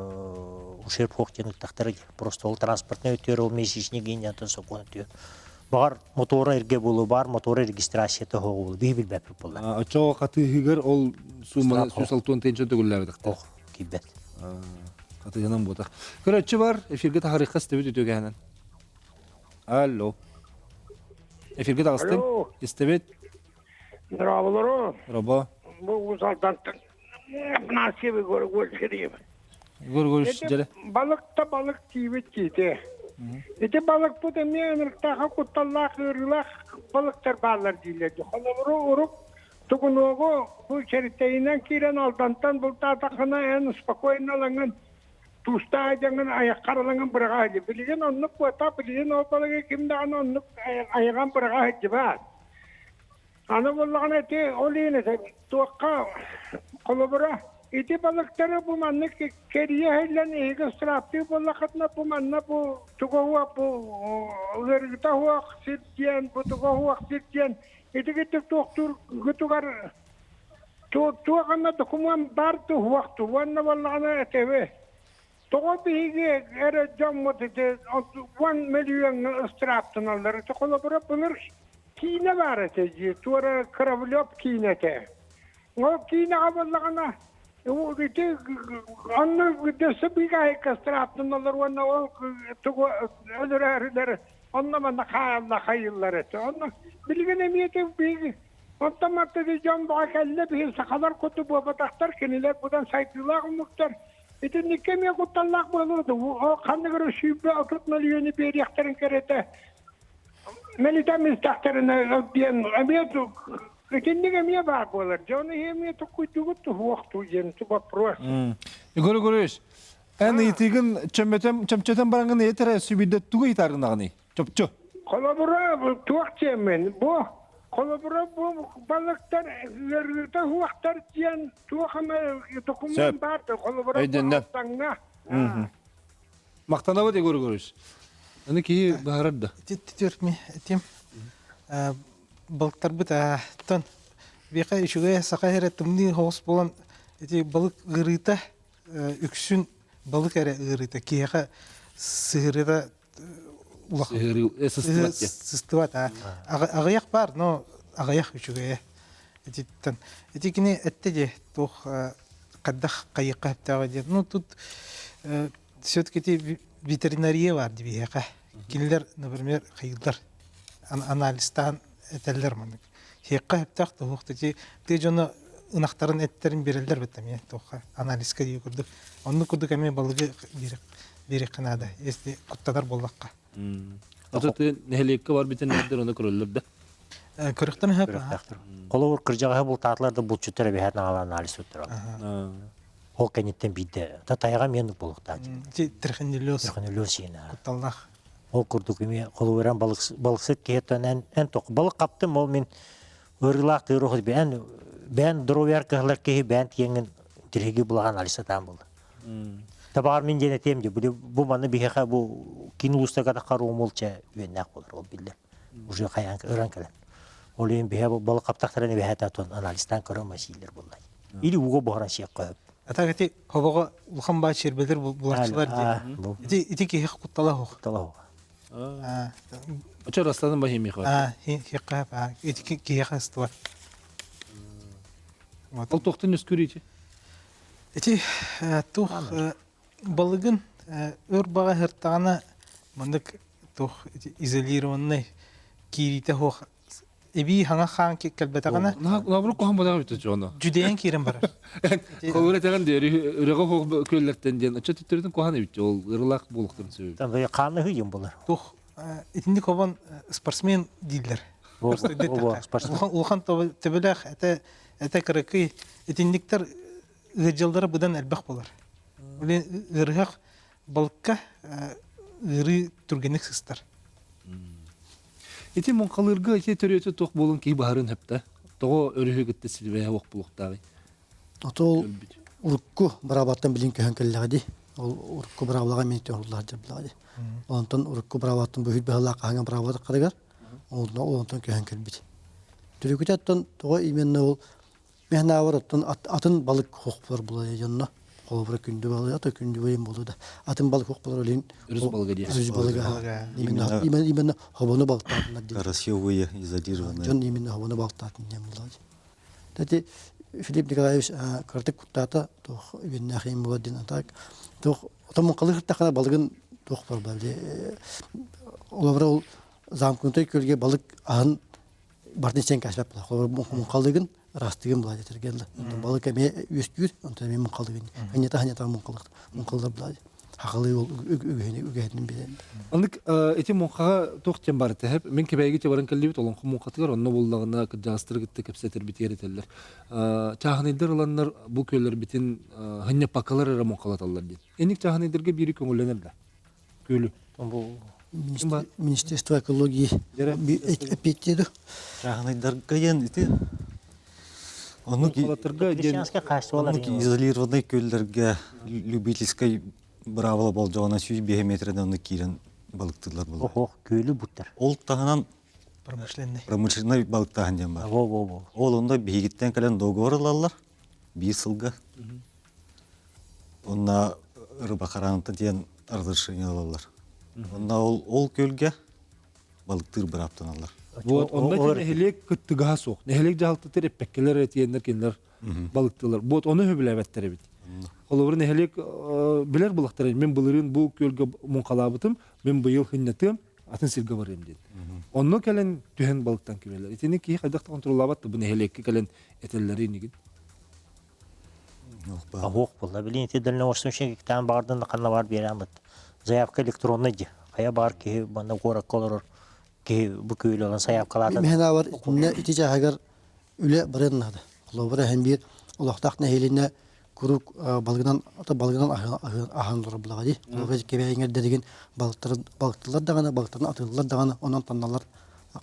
[SPEAKER 3] ущерб хуох диэн ыттахтара дии. Просто ол транспортный өтүөр ол месячник гиннятын сокуон өтүөр. Баҕар мотора эргэ буолуо, баар мотора регистрацията хоҕу буолуо. Биһи билбэппит буолла.
[SPEAKER 1] Оччоҕо хатыыһыгар ол сумманы 160 тыһыынча төгүллээбэтэхтэр.
[SPEAKER 3] Ох, киирбэт.
[SPEAKER 1] Хатыыһынан буотах. Көрөччү бар, эфиргэ таһарыахха истэбит үтүөгэһинэн. Алло. Эфиргэ таҕыстыҥ? Истэбит.
[SPEAKER 9] Здраволоро.
[SPEAKER 1] Робо.
[SPEAKER 9] Бу Уус-Алдантан Афанасьевы Горгольскириев.
[SPEAKER 1] Горгольш дьэрэ.
[SPEAKER 9] Балык та балык тиибит киите. Ити балыкпыт эмиэ ынырыктааха кутталлаах ыарыылаах балыктар бааллар дииллэр. Холобуру урук тугунуогу бу чэриттэйинэн киирэн Алдантан бултаатаххына эн спокойно ылаҥын туустаах дьаҥын айаххар ылаҥын быраҕа сылдьы. Билигин оннук буота, билигин ол балыгы ким даҕаны оннук айаҕан быраҕа сылдьыбат. Аны буоллаҕына ити ол иһин туохха холобура ити балыктары бу маннык кэрийэ иһиллэн эһиги ыстырааптыы буоллаххытына бу манна бу туга уох бу ыарыыта уох сир диэн бу туга уох сир диэн ити китик туохтуур гытугар туох эмэ докумуон бар туһуох ту уонна буоллаҕына этэби. Тоҕо биһиги эрэ дьоммут ити уон мөлүйүөҥҥэ ыстырааптаналлар. Ити холобура былыр киинэ баар этэ дии, туора Кораблев киинэтэ. Ол киинэҕэ буоллаҕына ити онно дөссө быыкаайыкка ыстырааптаналлар уонна ол тугу өлөрөөрүлэр онно манна хаалла хайыыллар этэ. Онно билигин эмиэ биһиги онтон матты дьон баҕа кэллэ биһи сахалар курдук буолбатахтар кинилэр будан сайдыылаах омуктар Итинниккэ эмиэ кутталлаах буолуо дуо? Ханнык эрэ 130 мөлүйүөнү биэриэхтэрин кэриэтэ мэлитэн истэхтэринэ диэн эмиэ итинник эмиэ баар буолар. Дьон эмиэ туккуйдугут туһуохтуу диэн вопрос.
[SPEAKER 1] Егор Егорович, эн ыйытыыгын чөмчөтөн бараҥҥын этэрэ сүбүйдэ тугу ыйытааргынаҕыный? Чопчу.
[SPEAKER 9] Холобура, туох диэммин, бу холобура бу балыктар ыарыыта уохтар диэн туох эмэ документ баар да холобура бу
[SPEAKER 1] Махтанабыт Егор Егорович. Аны киһи баһарар да.
[SPEAKER 5] Титирми этим. Балыктарбыт тон биэхэ үчүгэй саха эрэ тымныы хоҕус буолан ити балык ыарыыта үксүн балык эрэ ыарыыта киһиэхэ сыһырыта
[SPEAKER 1] улахан
[SPEAKER 5] сыстыбат аҕыйах баар но аҕыйах үчүгэйэ ититтэн ити кини этте дии туох хайдах хайыахха сөптөөҕө диэн ну тут все-таки ити ветеринария бар дибиһиэхэ кинилэр например хайыыллар анализтаан этэллэр маннык хиэххэ сөптөөх туһуох ити тыа дьоно ынахтарын эттерин биэрэллэр бит эмиэ туохха анализка дии курдук оннук курдук эмиэ балыгы биэриэххэ наада если куттанар буоллахха
[SPEAKER 1] Ата ты нэһилиэккэ бар битен нэрдэр оны көрөллөр да
[SPEAKER 5] көрөхтөн хөп
[SPEAKER 3] Холобур кырдьаҕаһы бултаатылар да булчуттар эбэһээт наҕала анализ туттараллар. Ол кэнниттэн биирдэ татайаҕа эмиэ буолуохтаах.
[SPEAKER 5] Трихинеллез.
[SPEAKER 3] Трихинеллез сиэнэ.
[SPEAKER 5] Кутталлаах.
[SPEAKER 3] Ол курдук эмиэ холобуран балыксыт киһиттэн эн эн тоқ балык хаптым ол мин ыарыылаах тыыры бээн бээн здоровьяр кыһалар киһи бээн тиэҥин тириги булахан алисатаан буолла. Табаар мин диэн этиэм дии бу маны биһиэхэ бу кин улуустарга таххар уомул чэ үөннээх болар ол биллэр. Уже хайаан ыран кэлэн. Ол иһин биһэ балык хаптахтарын эбэһээтэ тон анализтаан көрөн масиилер буллай. Или уго буһаран сиэк көһөп.
[SPEAKER 5] А так ити хобоҕо улахан баа чиэрбэлэр булааччылар дии. Ити ити киһи куттала суох.
[SPEAKER 3] Куттала суох.
[SPEAKER 1] Очо растанын бахимиха.
[SPEAKER 5] А, хиққа а ити киһиэхэ ыстыбат.
[SPEAKER 1] Ол тохтун үскүр ити.
[SPEAKER 5] Ити тух балыгын өр баҕа хыртаҕына маннык туох изолированный киириитэ суох эбии хаҥа хаан кэлбэтэҕинэ
[SPEAKER 1] Лавру коһон бадаҕа бүтэ дьоно.
[SPEAKER 5] Жүдэйэн киирэн барар.
[SPEAKER 1] Холура этэҕин диэри өрөҕө хоох күөллэртэн диэн оччо төттөрүтүн куһаан эбит ол ырылаах буолуохтарын сөбү.
[SPEAKER 3] Там хааны хыйын булар.
[SPEAKER 5] Туох итинник хобон спортсмен дииллэр. Улахан төбөлөөх этэ этэ кыракый итинниктэр ыалдьаллара быдан элбэх буолар. Ыарыһах балыкка ыарыы түргэнник сыстар.
[SPEAKER 1] Ити муҥхалыырга ити төрүөтэ туох буолан киһи баһарын хөптө. Тоҕо өрүһү кытта силбэһэ уох булуохтааҕый?
[SPEAKER 4] Ото ол урукку быраабаттан билин көһөн кэллэҕэ дии. Ол урукку быраабылаҕа мин оһоллоох дьабылаҕа дии. Онтон урукку быраабаттан бу быһалаах хаһыҥа быраабата харыгар ол онтон көһөн кэлбит. Түрүкүтэ оттон тоҕо именно ол Мен аабар оттон атын балык хохпулар була дьонно. Холобура күндү балыга, ата күндү балыгын болу да. Атын балык хохпулар олин.
[SPEAKER 1] Өрүс балыга диye.
[SPEAKER 4] Өрүс балыга. Именно именно именно хобону балыктаатыннар диэн.
[SPEAKER 7] Красивые, изолированные.
[SPEAKER 4] Дьон именно хобону балыктаатын диэн була. Тати Филипп Николаевич кырдык куттаата туох үөннээх була диэн атак туох отомун калыхтахана балыгын туох бар били олобура ол замкнутай көлге балык аһын бартын сен каспап була. Холобур муҥхалыгын ырастыгын була дэтэргэллэ. Онтон балык эмиэ үөскүүр, онтон эмиэ муҥхалыгын. Ханьата ханьата муҥхалык муҥхаллар була. Хахалыы ол үгэһини үгэһинин билэн.
[SPEAKER 1] Анык ити муҥхаҕа туох диэн бар этэ мин Кэбээйигэ баран кэллибит олоҥхо муҥхатыгар онно буллаҕына кырдьаҕастары кытта кэпсэтэрбитигэр этэллэр. Чааһынайдар ыланнар бу күөллэрбитин ханньаппаккалар эрэ муҥхалаталлар диэн. Инник чааһынайдарга биири көҥүллэнэр да? Күөлү.
[SPEAKER 3] Бу
[SPEAKER 4] Министерство экологии эппиэттиэ
[SPEAKER 7] Чааһынайдарга диэн ити оннук
[SPEAKER 3] оннук
[SPEAKER 7] изолированный күөллэргэ любительскай быраабыла болдьоҕунан 105 метрден онно киирэн балыктыыллар буолар.
[SPEAKER 3] Ох, күөлү буттар.
[SPEAKER 7] Ол таһынан
[SPEAKER 5] промышленный
[SPEAKER 7] промышленный балыктааһын диэн бар.
[SPEAKER 3] Во, во, во.
[SPEAKER 7] Ол онно биһигиттэн кэлэн договор ылаллар биир сылга. Онно Рыбохраната диэн разрешение ылаллар. Онно ол, ол күөлгэ балыктыыр бырааптаналлар.
[SPEAKER 1] Вот, онно нэһилиэк кыттыгаһа суох. Нэһилиэк дьаһалтатыр эппэккэлэр этиэннэр кинилэр балыктыылар. Вот ону сөбүлээбэттэр эбит. Холобур, нэһилиэк билэр булахтар. Мин былырыын бу күөлгэ муҥхалаабытым, мин быйыл хынньатыам, атын сиргэ барыам диэн. Онно кэлэн түһэн балыктан кимэлэр. Итини киһи хайдах да контроллаабат да бу нэһилиэккэ кэлэн этэллэри инигин.
[SPEAKER 3] Оһуох буолла. Билин ити дальнобойщик иккитаан баҕардан да ханна баар биэрэн Заявка электронный дии. Хайа баар киһи манна куоракка олорор киһи бу күөл ылан сайаапкалаата.
[SPEAKER 4] Мин бар ити чааһыгар үлэ барыан наада. Холобура иһин биир олохтоох нэһилиэнньэ куруук балыгынан балыгынан аһан олорор булаҕа дии. Холобура кэбээйиҥэр дэригин балыктылар даҕаны, балыктарын атыыллар даҕаны, онон танналар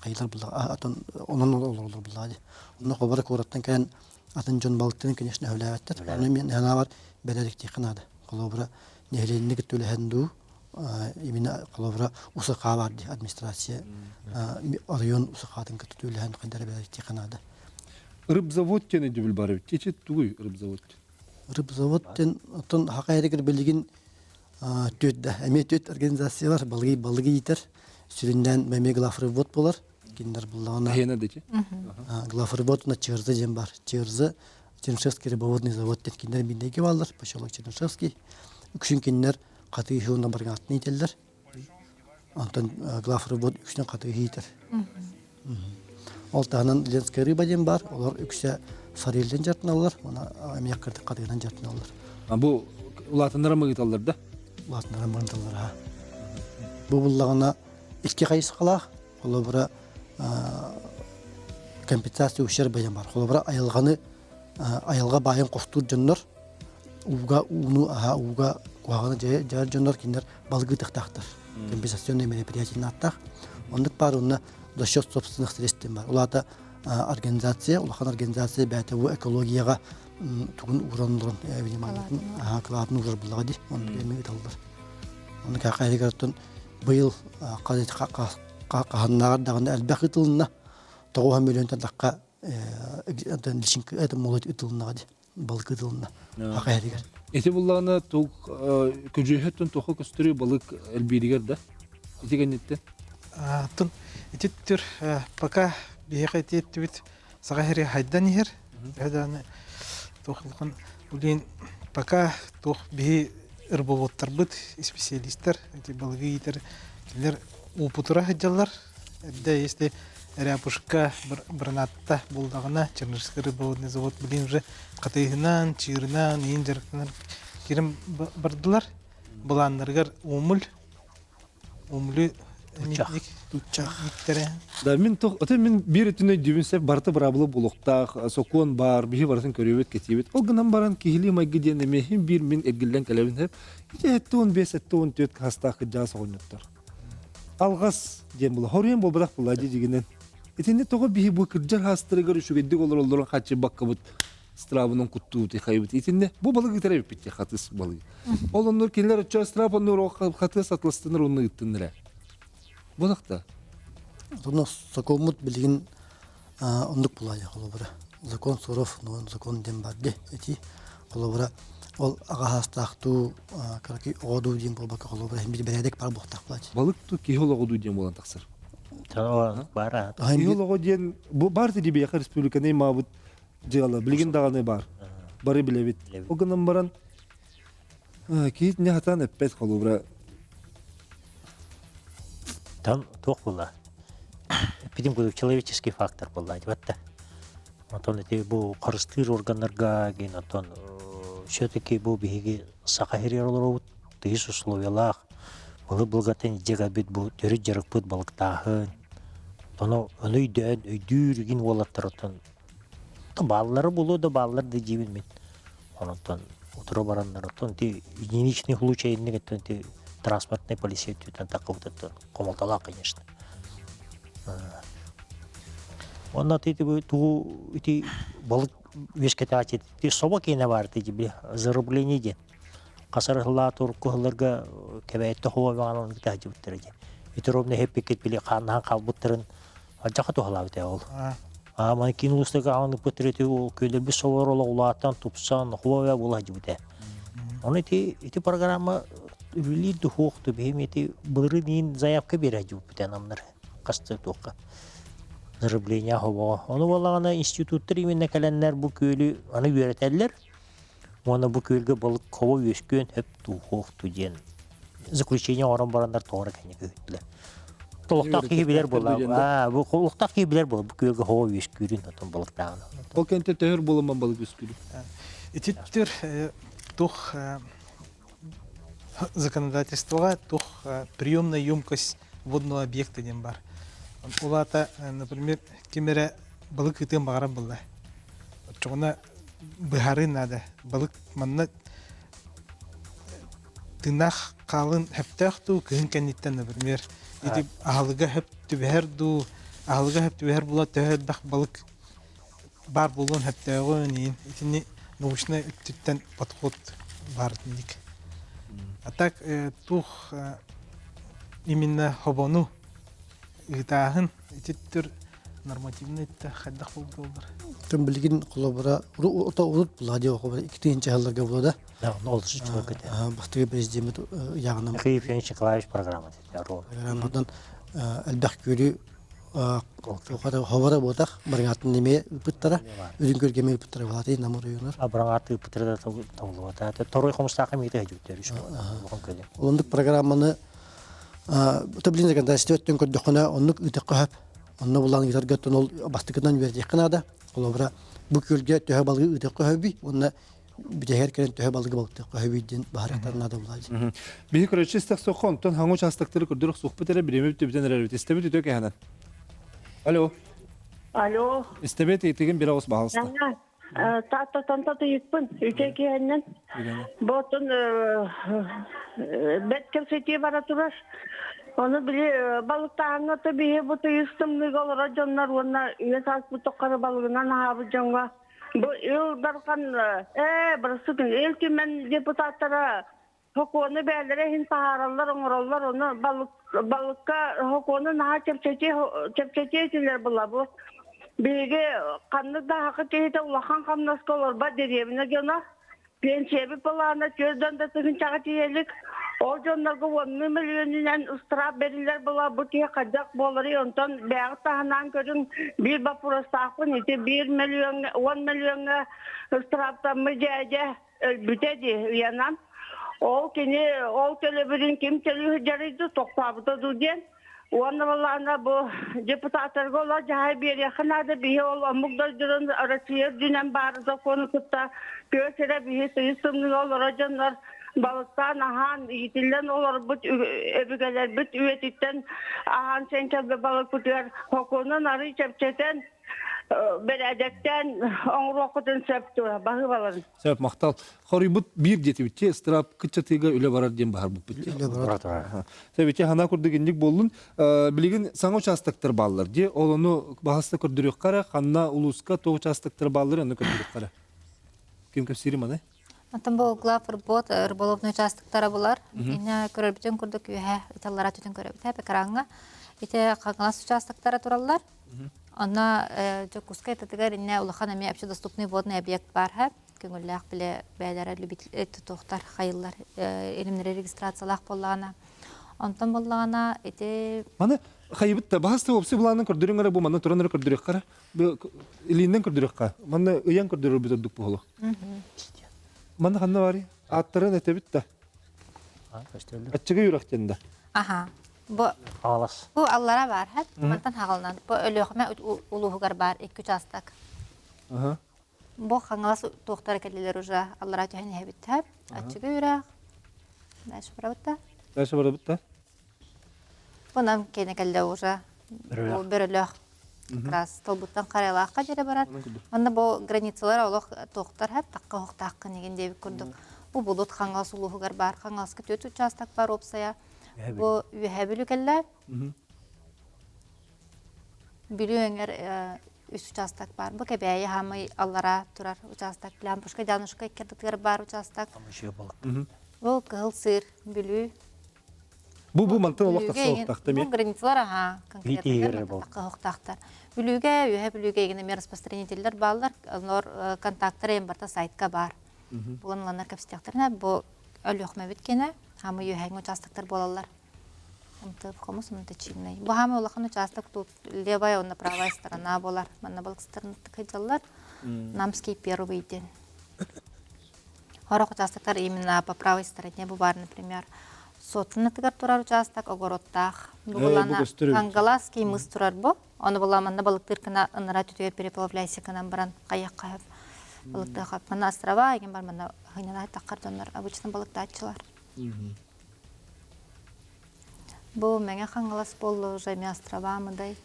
[SPEAKER 4] хайылар булаҕа, атын онон олороллор булаҕа дии. Онно холобура куораттан кэлэн атын дьон балыктарын, конечно, өһүлээбэттэр. Ону мен санаабар бэрээдэктиэххэ наада. Холобура нэһилиэнньэ кытта үлэһэн дуу, именно холобура УСХ бар дии администрация оройуон УСХ-тын кытта үлэһэн хайдара бэрээдэктиэххэ наада.
[SPEAKER 1] Рыбзавод диэн өйдөбүл бар эбит. Ити тугуй рыбзавод?
[SPEAKER 4] Рыбзавод диэн оттон хака эригэр билигин түөт да эмиэ түөт организация бар балыгы балыгы иитэр сүрүннээн эмиэ главрыбвод болар кинилэр буллаҕына
[SPEAKER 1] Ахена дичи.
[SPEAKER 4] Главрыбвод на Черза диэн бар. Черза Чернышевский рыбоводный завод диэн кинилэр биирдэги бааллар, поселок Чернышевский. Үксүн кинилэр хатыы уонна баргаатын иитэллэр. Онтон главрыбвод үксүн хатыы иитэр. Ол таһынан Ленская рыба диэн бар, олор үксэ форельден дьартыналлар, уонна эмиэ хатыынан дьартыналлар.
[SPEAKER 1] Бу улаатыннара мыгыталлар да?
[SPEAKER 4] Улаатыннара мыгыталлар, ha. Бу буллаҕына икки хайысхалаах, холобура компенсация ущерба диэн бар. Холобура айылҕаны айылҕа баайын хостуур дьоннор ууга ууну аһа ууга куһаҕаны дьайар дьоннор кинилэр балыгы тыхтаахтар. Компенсационное мероприятие ааттаах. Оннук баар уонна за счет собственных средств бар. Улаата организация, улахан организация бэйэтэ бу экологияҕа тугун ууран олорон вниманиетын кылаатын уурар буллаҕа дии. Оннук эми ыталлар. Оннук хайыгар быйыл хаһаннааҕар даҕаны элбэх ытылынна. Тоҕуһа миллионтан тахха личинка это молот ытылыннаҕа дии. Балык ытылынна. Хахайарыгар.
[SPEAKER 1] Ити буллаҕына туг көдьүүһөттөн туохха көстөрүй балык элбииригэр да? Ити кэнниттэн?
[SPEAKER 5] Тун ити түр пока биһиэхэ ити эттибит саха сири хайдан иһэр. Төһө туох улахан блин пока туох биһи рыбоводтарбыт, специалистар, эти балыгы иитэр кинилэр уопутура сылдьаллар. Эрдэ если ряпушка бранатта булдаҕына Чернышский рыбоводный завод блин уже хатыыһынан, чыырынан, иин дьарыктанар кирим бардылар. Былааннарыгар уомул Умлю
[SPEAKER 4] Туччах.
[SPEAKER 1] Да мин тух ото мин биир өттүнэн өйдүүбүн сөп барыта быраабыла буолуохтаах сокуон баар биһи барытын көрүөбүт кэтиибит ол гынан баран киһилии майгы диэн эмиэ иһин биир мин эргиллэн кэлэбин сөп ити 75 74 хастаах кырдьаҕас оҕонньоттор алҕас диэн була хоруйан буолбатах була дьигинэн итинни тоҕо биһи бу кырдьар хаастарыгар үчүгэйдик олороллорун хааччыйбаккабыт стравынан куттуубут хайыбыт итиннэ бу балык ытар эбиппит хатыс балык ол оннур кинилэр оччо страп оннур хатыс атластыныр онну ыттыннар булахта
[SPEAKER 4] Онно сокуоммут билигин оннук булаайа холобура закон суров но закон диэн бар ди эти холобура ол аҕаһаастаахтуу кыракый оҕодуу диэн буолбакка холобура бир бэрээдэк бар буохтаах булаачы
[SPEAKER 1] балык ту киһи олоҕу диэн буолан тахсар
[SPEAKER 3] Бара.
[SPEAKER 1] Киһи олоҕо диэн бу бар тидибиэхэ республиканы маабыт дьыала билигин даҕаны баар. Бары билэбит. Ол гынан баран киһи не хатаан эппэт холобура.
[SPEAKER 3] Там туох була? Эппитим курдук человеческий фактор буолла дибатта. Онтон ити бу харыстыыр органнарга гин онтон все-таки бу биһиги саха сиригэр олоробут тыйыс условиялаах былы былгатын дьиэ бу төрүт дьарыкпыт балыктааһын ону ону өйдөөн өйдүүр игин уолаттар оттон Бааллары булуо да бааллар да диибин мин. Онтон утары бараннар оттон ити единичный случай инник оттон ити транспортнай полиция өттүттэн таккыбыт хомолтолоох конечно. Онно ити тугу ити балык үөскэтээчи ити собо киэнэ баар ити били зарубление диэн. Хасар ыһыллаа турку ыһылларга кэбээттэ хуба баҕан оны китаачыбыттара диэн. Ити ровно хеппиккит били хааннаһан хаалбыттарын Алдьарха туһалаабыт ээ ол. Аа маны киин улуустарга аҕалан ыппыттар ити ол күөлэрбит собор олох улаатан, тупсан, хуба буола сылдьыбыт ээ. Оны ити ити программа үлэлиир духуохту биһим ити былырыын заявка биэрэ дьуппутен амнар хасты туохха зарубление хобоҕо. Ону буоллаҕына институттар именно кэлэннэр бу күөлү аны үөрэтэллэр. Уонна бу күөлгэ балык хобо үөскүөн хөп туухуохту диэн заключение оҥорон бараннар тоҕо эрэ кэнники көһүттүлэр. Олохтоох киһи билэр буолла. Бу олохтоох киһи билэр буолла бу күөлгэ хобо үөскүүрүн отон балыктааҕын.
[SPEAKER 1] Ол кэнтэ төһөр буоламан балык үөскүүрү.
[SPEAKER 5] Ититтер тух законодательствоға тух приемная емкость водного объекта диэн бар. Ол аата, например, ким эрэ балык ыытыан баҕарар буолла. Оччоҕуна быһаарыы наада. Балык манна тыыннаах хаалын хөптөөх дуу, кыһын кэнниттэн, например, ити аһылыга хөп түбэһэр дуу, аһылыга хөп түбэһэр була төһө элбэх балык баар буолуон сөптөөҕүн иин итини научнай өттүттэн подход баар итинник. А так туох именно хобону ыытааһын ити төр нормативный хайдах буолбулар.
[SPEAKER 4] Тым билигин холобура урут була диye холобура 2 сылларга була да.
[SPEAKER 3] Да, ол чугас көтө.
[SPEAKER 4] Бастакы президент ыйааҕынан.
[SPEAKER 3] Михаил Ефимович Николаевич программа
[SPEAKER 4] Программадан элбэх күөлү хобора буотах барыҥаатын эмиэ ыппыттара үрүҥ күөлгэ эмиэ ыппыттара буолааты нам оройуонар
[SPEAKER 3] Абраҥааты ыппыттара да табыллыбата. Торуй хомустаах эмиэ тэһдьүттэр үс улахан көлө.
[SPEAKER 4] Оннук программаны таблин законодательство өттүн көрдөххүнэ оннук ыытыахха сөп. Онно булан ыытарга оттон ол бастакынан үөрэтиэххэ наада. Холобура, бу күөлгэ төһө балыгы ыытыахха сөбүй уонна бүтэһигэр кэлэн төһө балыгы балыктыахха сөбүй диэн баһарыктар наада булааччы.
[SPEAKER 1] Биһи көрөччү истэх соххо онтон хаҥа учаастактары көрдөрөх суохпут эрэ бириэмэ бүтүбүтэн эрэр Истэбит үтүө кэһэнэн. Алло.
[SPEAKER 10] Алло.
[SPEAKER 1] Истэбит итигин бир оҕус баһалыста.
[SPEAKER 10] Тааттатан татыйыкпын үтө киһэннэн. Ботун бэт кэпсэтии бара турар. Ону били балыктааһыҥҥа то биһи бу тыйыс тымныыга олорор дьоннор уонна үйэ сааспыт тухары балыгынан аһаабыт дьоҥҥо Бу Ил Дархан ээ бырастыгын Ил Түмэн депутаттара сокуону бээлэрэ иһин таһаараллар, оҥороллор, ону балык балыкка сокуону наһаа чэпчэки чэпчэки этилэр була бу. Биһиги ханнык да хакы киһитэ улахан хамнаска олорбот дэриэбинэ дьоно Пенсиябыт былаана 4 да тыһыынчаҕа тиийэ илик. Ол дьоннорго уоннуу мөлүйүөнүнэн ыстараап бэриллэр була бу киһи хайдах буоларый онтон бэйэҕит таһынан көрүҥ биир боппуруостаахпын ити биир мөлүйүөҥҥэ уон мөлүйүөҥҥэ ыстарааптаммыт дьээдьэ өлбүтэ дии ыйанан ол кини ол төлөбүрүн ким төлүү сылдьарый дуу тохтообута дуу диэн Уонна былаана бу депутаттарга олор дьаһай биэриэххэ наада биһи ол омук дойдуларын Россия үрдүнэн баар закону кытта тыа сирэ биһи тыйыс тымныыга олорор дьоннор балыктаан аһаан иитиллэн олорбут өбүгэлэрбит үйэтиттэн аһаан сиэн кэлбит балыкпытыгар сокуонун арый чэпчэтэн бэрээдэктээн оҥоруоххутун сөп дуо баһыыбаларын
[SPEAKER 1] Сөп, махтал. Хоруйбут биир диэтибитчи, ыстыраап кыччатыыга үлэ барар диэн баһарбыппыт.
[SPEAKER 4] Үлэ барар.
[SPEAKER 1] Сөбүчэ хана курдук инник буоллун. Билигин саҥа участоктар бааллар дии. Ол ону баһаста көрдөрүөххэ эрэ, ханна улууска туох участоктар бааллар ону көрдөрүөххэ эрэ. Ким кэпсиирим аны?
[SPEAKER 6] Оттон бу глав рыбот рыболовный участоктара булар. Инна көрөрбүтүн курдук үөһэ ыталлара түтүн көрөбүт экраҥҥа. Ити Хаҥалас участоктара тураллар. Онно Дьокуускай тытыгар иннэ улахан эмиэ общедоступный водный объект баар һэ. Көҥүллээх билэ бэйэлэрэ любитель тутуохтар хайыллар илимнэри регистрациялаах буоллаҕына. Онтон буоллаҕына ити
[SPEAKER 1] Маны хайыбыт да баһаста опси былаанын көрдөрүҥ эрэ бу манна туран эрэ көрдөрүөххэ эрэ. Бу илииннэн көрдөрүөххэ. Манна ыйан көрдөрөрбүт ордук буолуо. Манна ханна барый? Ааттарын этэбит да. Аччыгый үрэх диэн да.
[SPEAKER 6] Аха. Бу
[SPEAKER 3] Хаҥалас.
[SPEAKER 6] Бу аллара баар, һэт. Мантан хаҕылынан. Бу Өлүөхүмэ улууһугар баар икки учаастак. Бу Хаҥалас туохтара кэллилэр уже аллара түһэн иһэбит, һэп. Аччыгый үрэх. Дальше барабыт да.
[SPEAKER 1] Дальше барабыт да.
[SPEAKER 6] Бу нам киэнэ кэллэ уже. Бу бөрөлөөх. Как раз столбуттан Харайлаахха диэри барар. Онно бу границалар олох туохтар һэп, такка оһохтааххын игин диэбит курдук. Бу Булут Хаҥалас улууһугар баар. Хаҥаласка түөрт учаастак бар уопсайа. Бу Үөһээ Бүлүү кэллэ. Бүлүү өҥөр үс учаастак баар. Бу Кэбээйи хаамай аллараа турар учаастак. Лямпушка, Дянушка икки ардытыгар баар учаастак. Бу Кыһыл Сыыр, Бүлүү.
[SPEAKER 1] Бу бу мантан олох тахса охтахта
[SPEAKER 6] Бу границалар аха конкретно тахса Бүлүүгэ, Үөһээ Бүлүүгэ игин эмиэ распространителлэр бааллар. Олор контакттар эм барта сайтка бар. Булан ыланнар кэпсэтиэхтэринэ, бу Өлүөхүмэбит киэнэ, хаамы үөһээҥҥи учаастактар буолаллар. МТФ хомус муточильный. Бу хаамы улахан учаастак тут левая уонна правая сторона буолар. Манна балыксыттарын сылдьаллар. Намский первый диэн. Сорох участоктар именно по правой стороне бу бар, например, Сотунатыгар турар участок огородтаах. Бу булана Кангаласский мыс турар бу. Оны була манна балыктыр кына ынара түтүгэр переплавляйся кынан баран кайякка балыктыха. Манна острова еген бар манна хынана таққар доннор обычно балыктааччылар. Бу Мэҥэ Хаҥалас буолла уже эми острова мыдай.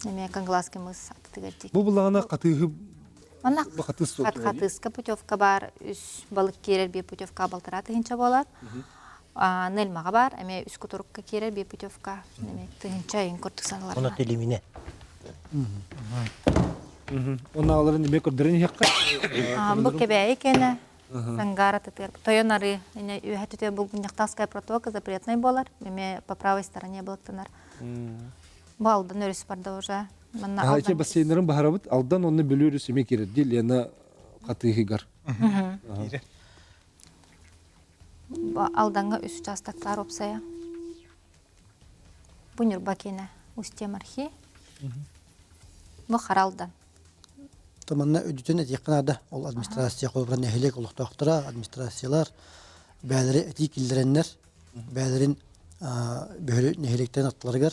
[SPEAKER 6] Эми Кангаласский мыс аттыгар дии.
[SPEAKER 1] Бу булаҕына хатыыһы
[SPEAKER 6] Манна
[SPEAKER 1] хатыыс
[SPEAKER 6] хатыыска путевка бар, үс балык киирэр биир путевка балтараа тыһыынча буолар. Нельмаҕа бар, эми үс кутурукка киирэр биир путевка, эми тыһыынча айын курдук саналар.
[SPEAKER 3] Оны телимине.
[SPEAKER 1] Оннааларын эме көрдөрөн иһэххэ.
[SPEAKER 6] Бу Кэбээйи кэнэ Сангара тытыар. Тойон арыы, үөһэ түтүө Булгунньахтаахская протока запретный буолар, эми по правой стороне балыктанар. Бу Алдан өрүс барда уже. Манна
[SPEAKER 1] Алдан бассейннарын баһарабыт Алдан онно Бүлүү өрүс эми кирэр ди Лена хатыыһыгар.
[SPEAKER 6] Алданга үс участоктар опсая. Бу Ньурба киэнэ Устье Мархи. Бу Харалдан.
[SPEAKER 4] Манна өйдөтөн этиэххэ наада. Ол администрация холобура нэһилиэк олохтоохторо, администрациялар бэйэлэри этии киллэрэннэр, бэйэлэрин бөһүрү нэһилиэктэрин аттыларыгар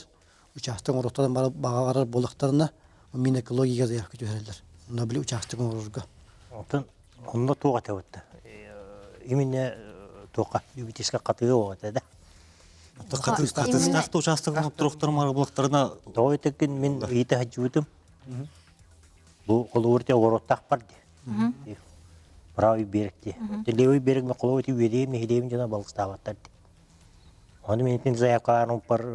[SPEAKER 4] учаастак оҥоруохтарын баҕарар буоллахтарына, Минэкологияга заявка түһэрэллэр. Онно били учаастак оҥорорго.
[SPEAKER 3] Онтон онно туох этэ бутта? Именно туохха любительскай хатыга оҕо этэ да.
[SPEAKER 7] Хатыыстаах учаастак оҥотторуохтарын марабылыктарына
[SPEAKER 3] Тоҕо этеккин мин ыйыта сылдьыбытым. Бу холобур те огороттаах бар ди. Правый берег ди. Левый берег мен холобур ти үөдейим нэһилиэм дьоно балыстаабаттар ди. Оны мен итин заявкаларын уппар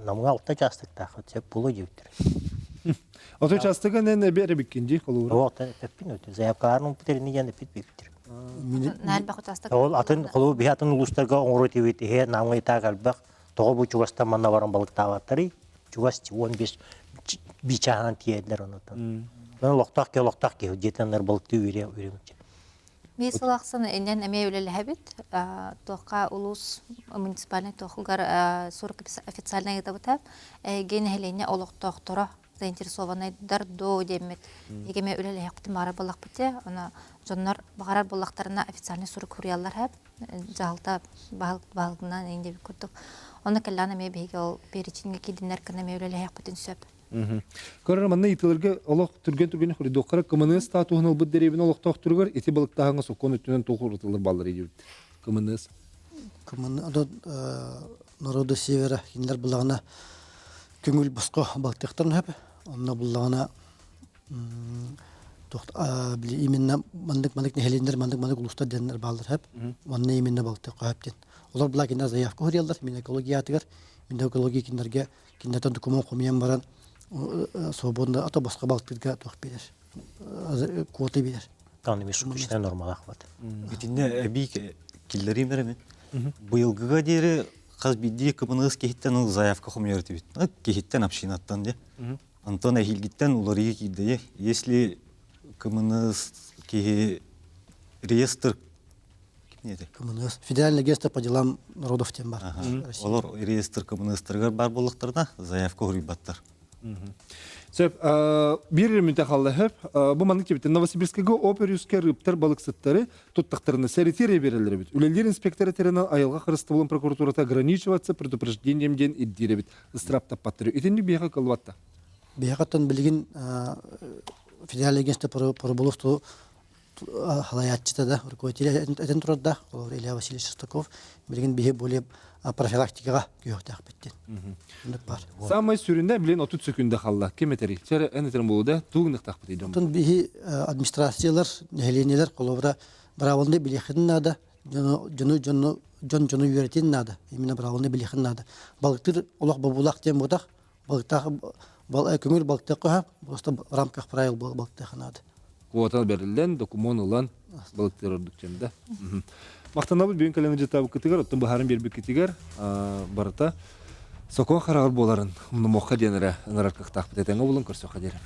[SPEAKER 3] намга алта участоктаах сөп буолуо диэбиттэр.
[SPEAKER 1] Ото участога нен эбе эребиккин ди холобур.
[SPEAKER 3] Оо, эппин өтө заявкаларын уппут эрини диэн эппит биэбиттэр.
[SPEAKER 6] Нэлбэх участок.
[SPEAKER 3] Ол атын холобур биһи атын улуустарга оҥоруо этибит иһэ намга итаак элбэх тоҕо бу чугастан манна баран балыктаабаттарый чугас 15 бичааһынан тиийэллэр онотон. Олохтоох киһи олохтоох киһи дьиэтиннэр балыктыы үөрэ үөрэмчэ.
[SPEAKER 6] Биир сыл ахсын иннен эмиэ үлэлэһэбит. Туохха улуус муниципальнай туохугар сурук официальнай ыытабыта. Эһиги нэһилиэнньэ олохтоохторо заинтересованнайдар доо диэммит. Эһиги эмиэ үлэлэһиэхпитин баҕарар буоллахпыт Ону дьоннор баҕарар буоллахтарына официальный сурук суруйаллар һэп. Дьаһалта баһылыгынан эҥин диэбит курдук. Ону кэллэҕинэ эмиэ биһиги ол переченьгэ киирдиннэр гына эмиэ үлэлэһиэхпитин сөп.
[SPEAKER 1] Көрөр манна ыйытыыларга олох түргэн-түргэн хоруйдуоххара КМНС статуһун ылбыт дэриэбинэ олохтоохторугар ити балыктааһыҥҥа сокуон өттүнэн туох уратылар бааллар диэбит КМНС.
[SPEAKER 4] КМН народу севера кинилэр буллаҕына көҥүл босхо балыктыахтарын сөп. Онно буллаҕына били именно маннык маннык нэһилиэннэр маннык маннык улуустар диэннэр бааллар сөп. Манна именно балыктыахха сөп диэн. Олор була кинилэр заявка суруйаллар Минэкологиятыгар. Минэкология кинилэргэ кинилэртэн докумуон хомуйан баран свободно ато босхо балтыырга туох биэрэр квота биэрэр.
[SPEAKER 3] Там суточная нормалаах вот.
[SPEAKER 7] Итиннэ эбии киллэриим эрэ мин. Быйылгыга диэри хас биирдии КПНС киһиттэн заявка хомуйар этибит. Киһиттэн общинаттан де. Антон эһиилгиттэн уларыйыы киирдэ. Если КМНС киһи реестр
[SPEAKER 4] КМНС. Федеральный агентство по делам народов тем бар.
[SPEAKER 7] Олор реестр КМНСтарыгар бар буоллахтарына заявка хоруйбаттар.
[SPEAKER 1] Сөп, биир мүнтэ халла хөп. Бу маннык тибитин Новосибирскайга оперүскэ рыбтар балыксыттары туттахтарына сэритире берелер эбит. Үлэлиир инспектор терена айылҕа харыстабылын прокуратурата ограничиваться предупреждением диэн ирдиир эбит. Ыстыраап таппаттары. Итинник биһиэхэ кылбатта.
[SPEAKER 4] Биһиэхэттэн билигин федеральный агентство по рыболовству халайааччыта да руководитель этэн турардаах холобур Илья Васильевич Шестаков билигин биһи более профилактикаҕа күүһүөхтээхпит диэн оннук баар.
[SPEAKER 1] Самай сүрүнэ билин 30 секунда халла. Ким этэрий? Чэрэ эн этерин буолуда туугунуктаахпыт дьон.
[SPEAKER 4] Оттон биһи администрациялар, нэһилиэнньэлэр холобура быраабыланы билиэххитин наада, дьону дьону дьон дьону үөрэтин наада, именно быраабыланы билиэххин наада. Балыктыыр олох бобуулаах диэн буотах, балыктаах көҥүл балыктыахха просто в рамках правил балыктыахха наада.
[SPEAKER 1] Квота бериллэн, докумуон ылан балыктыыр ордук да. Махтанабыт бүгүн кэлэн ыдьытаабыккытыгар, оттон быһааран биэрбиккитигэр барыта сокуон хараҕар буоларын умнумуохха диэн эрэ ыҥырар кыахтаахпыт этэҥҥэ булан көрсөххө диэри.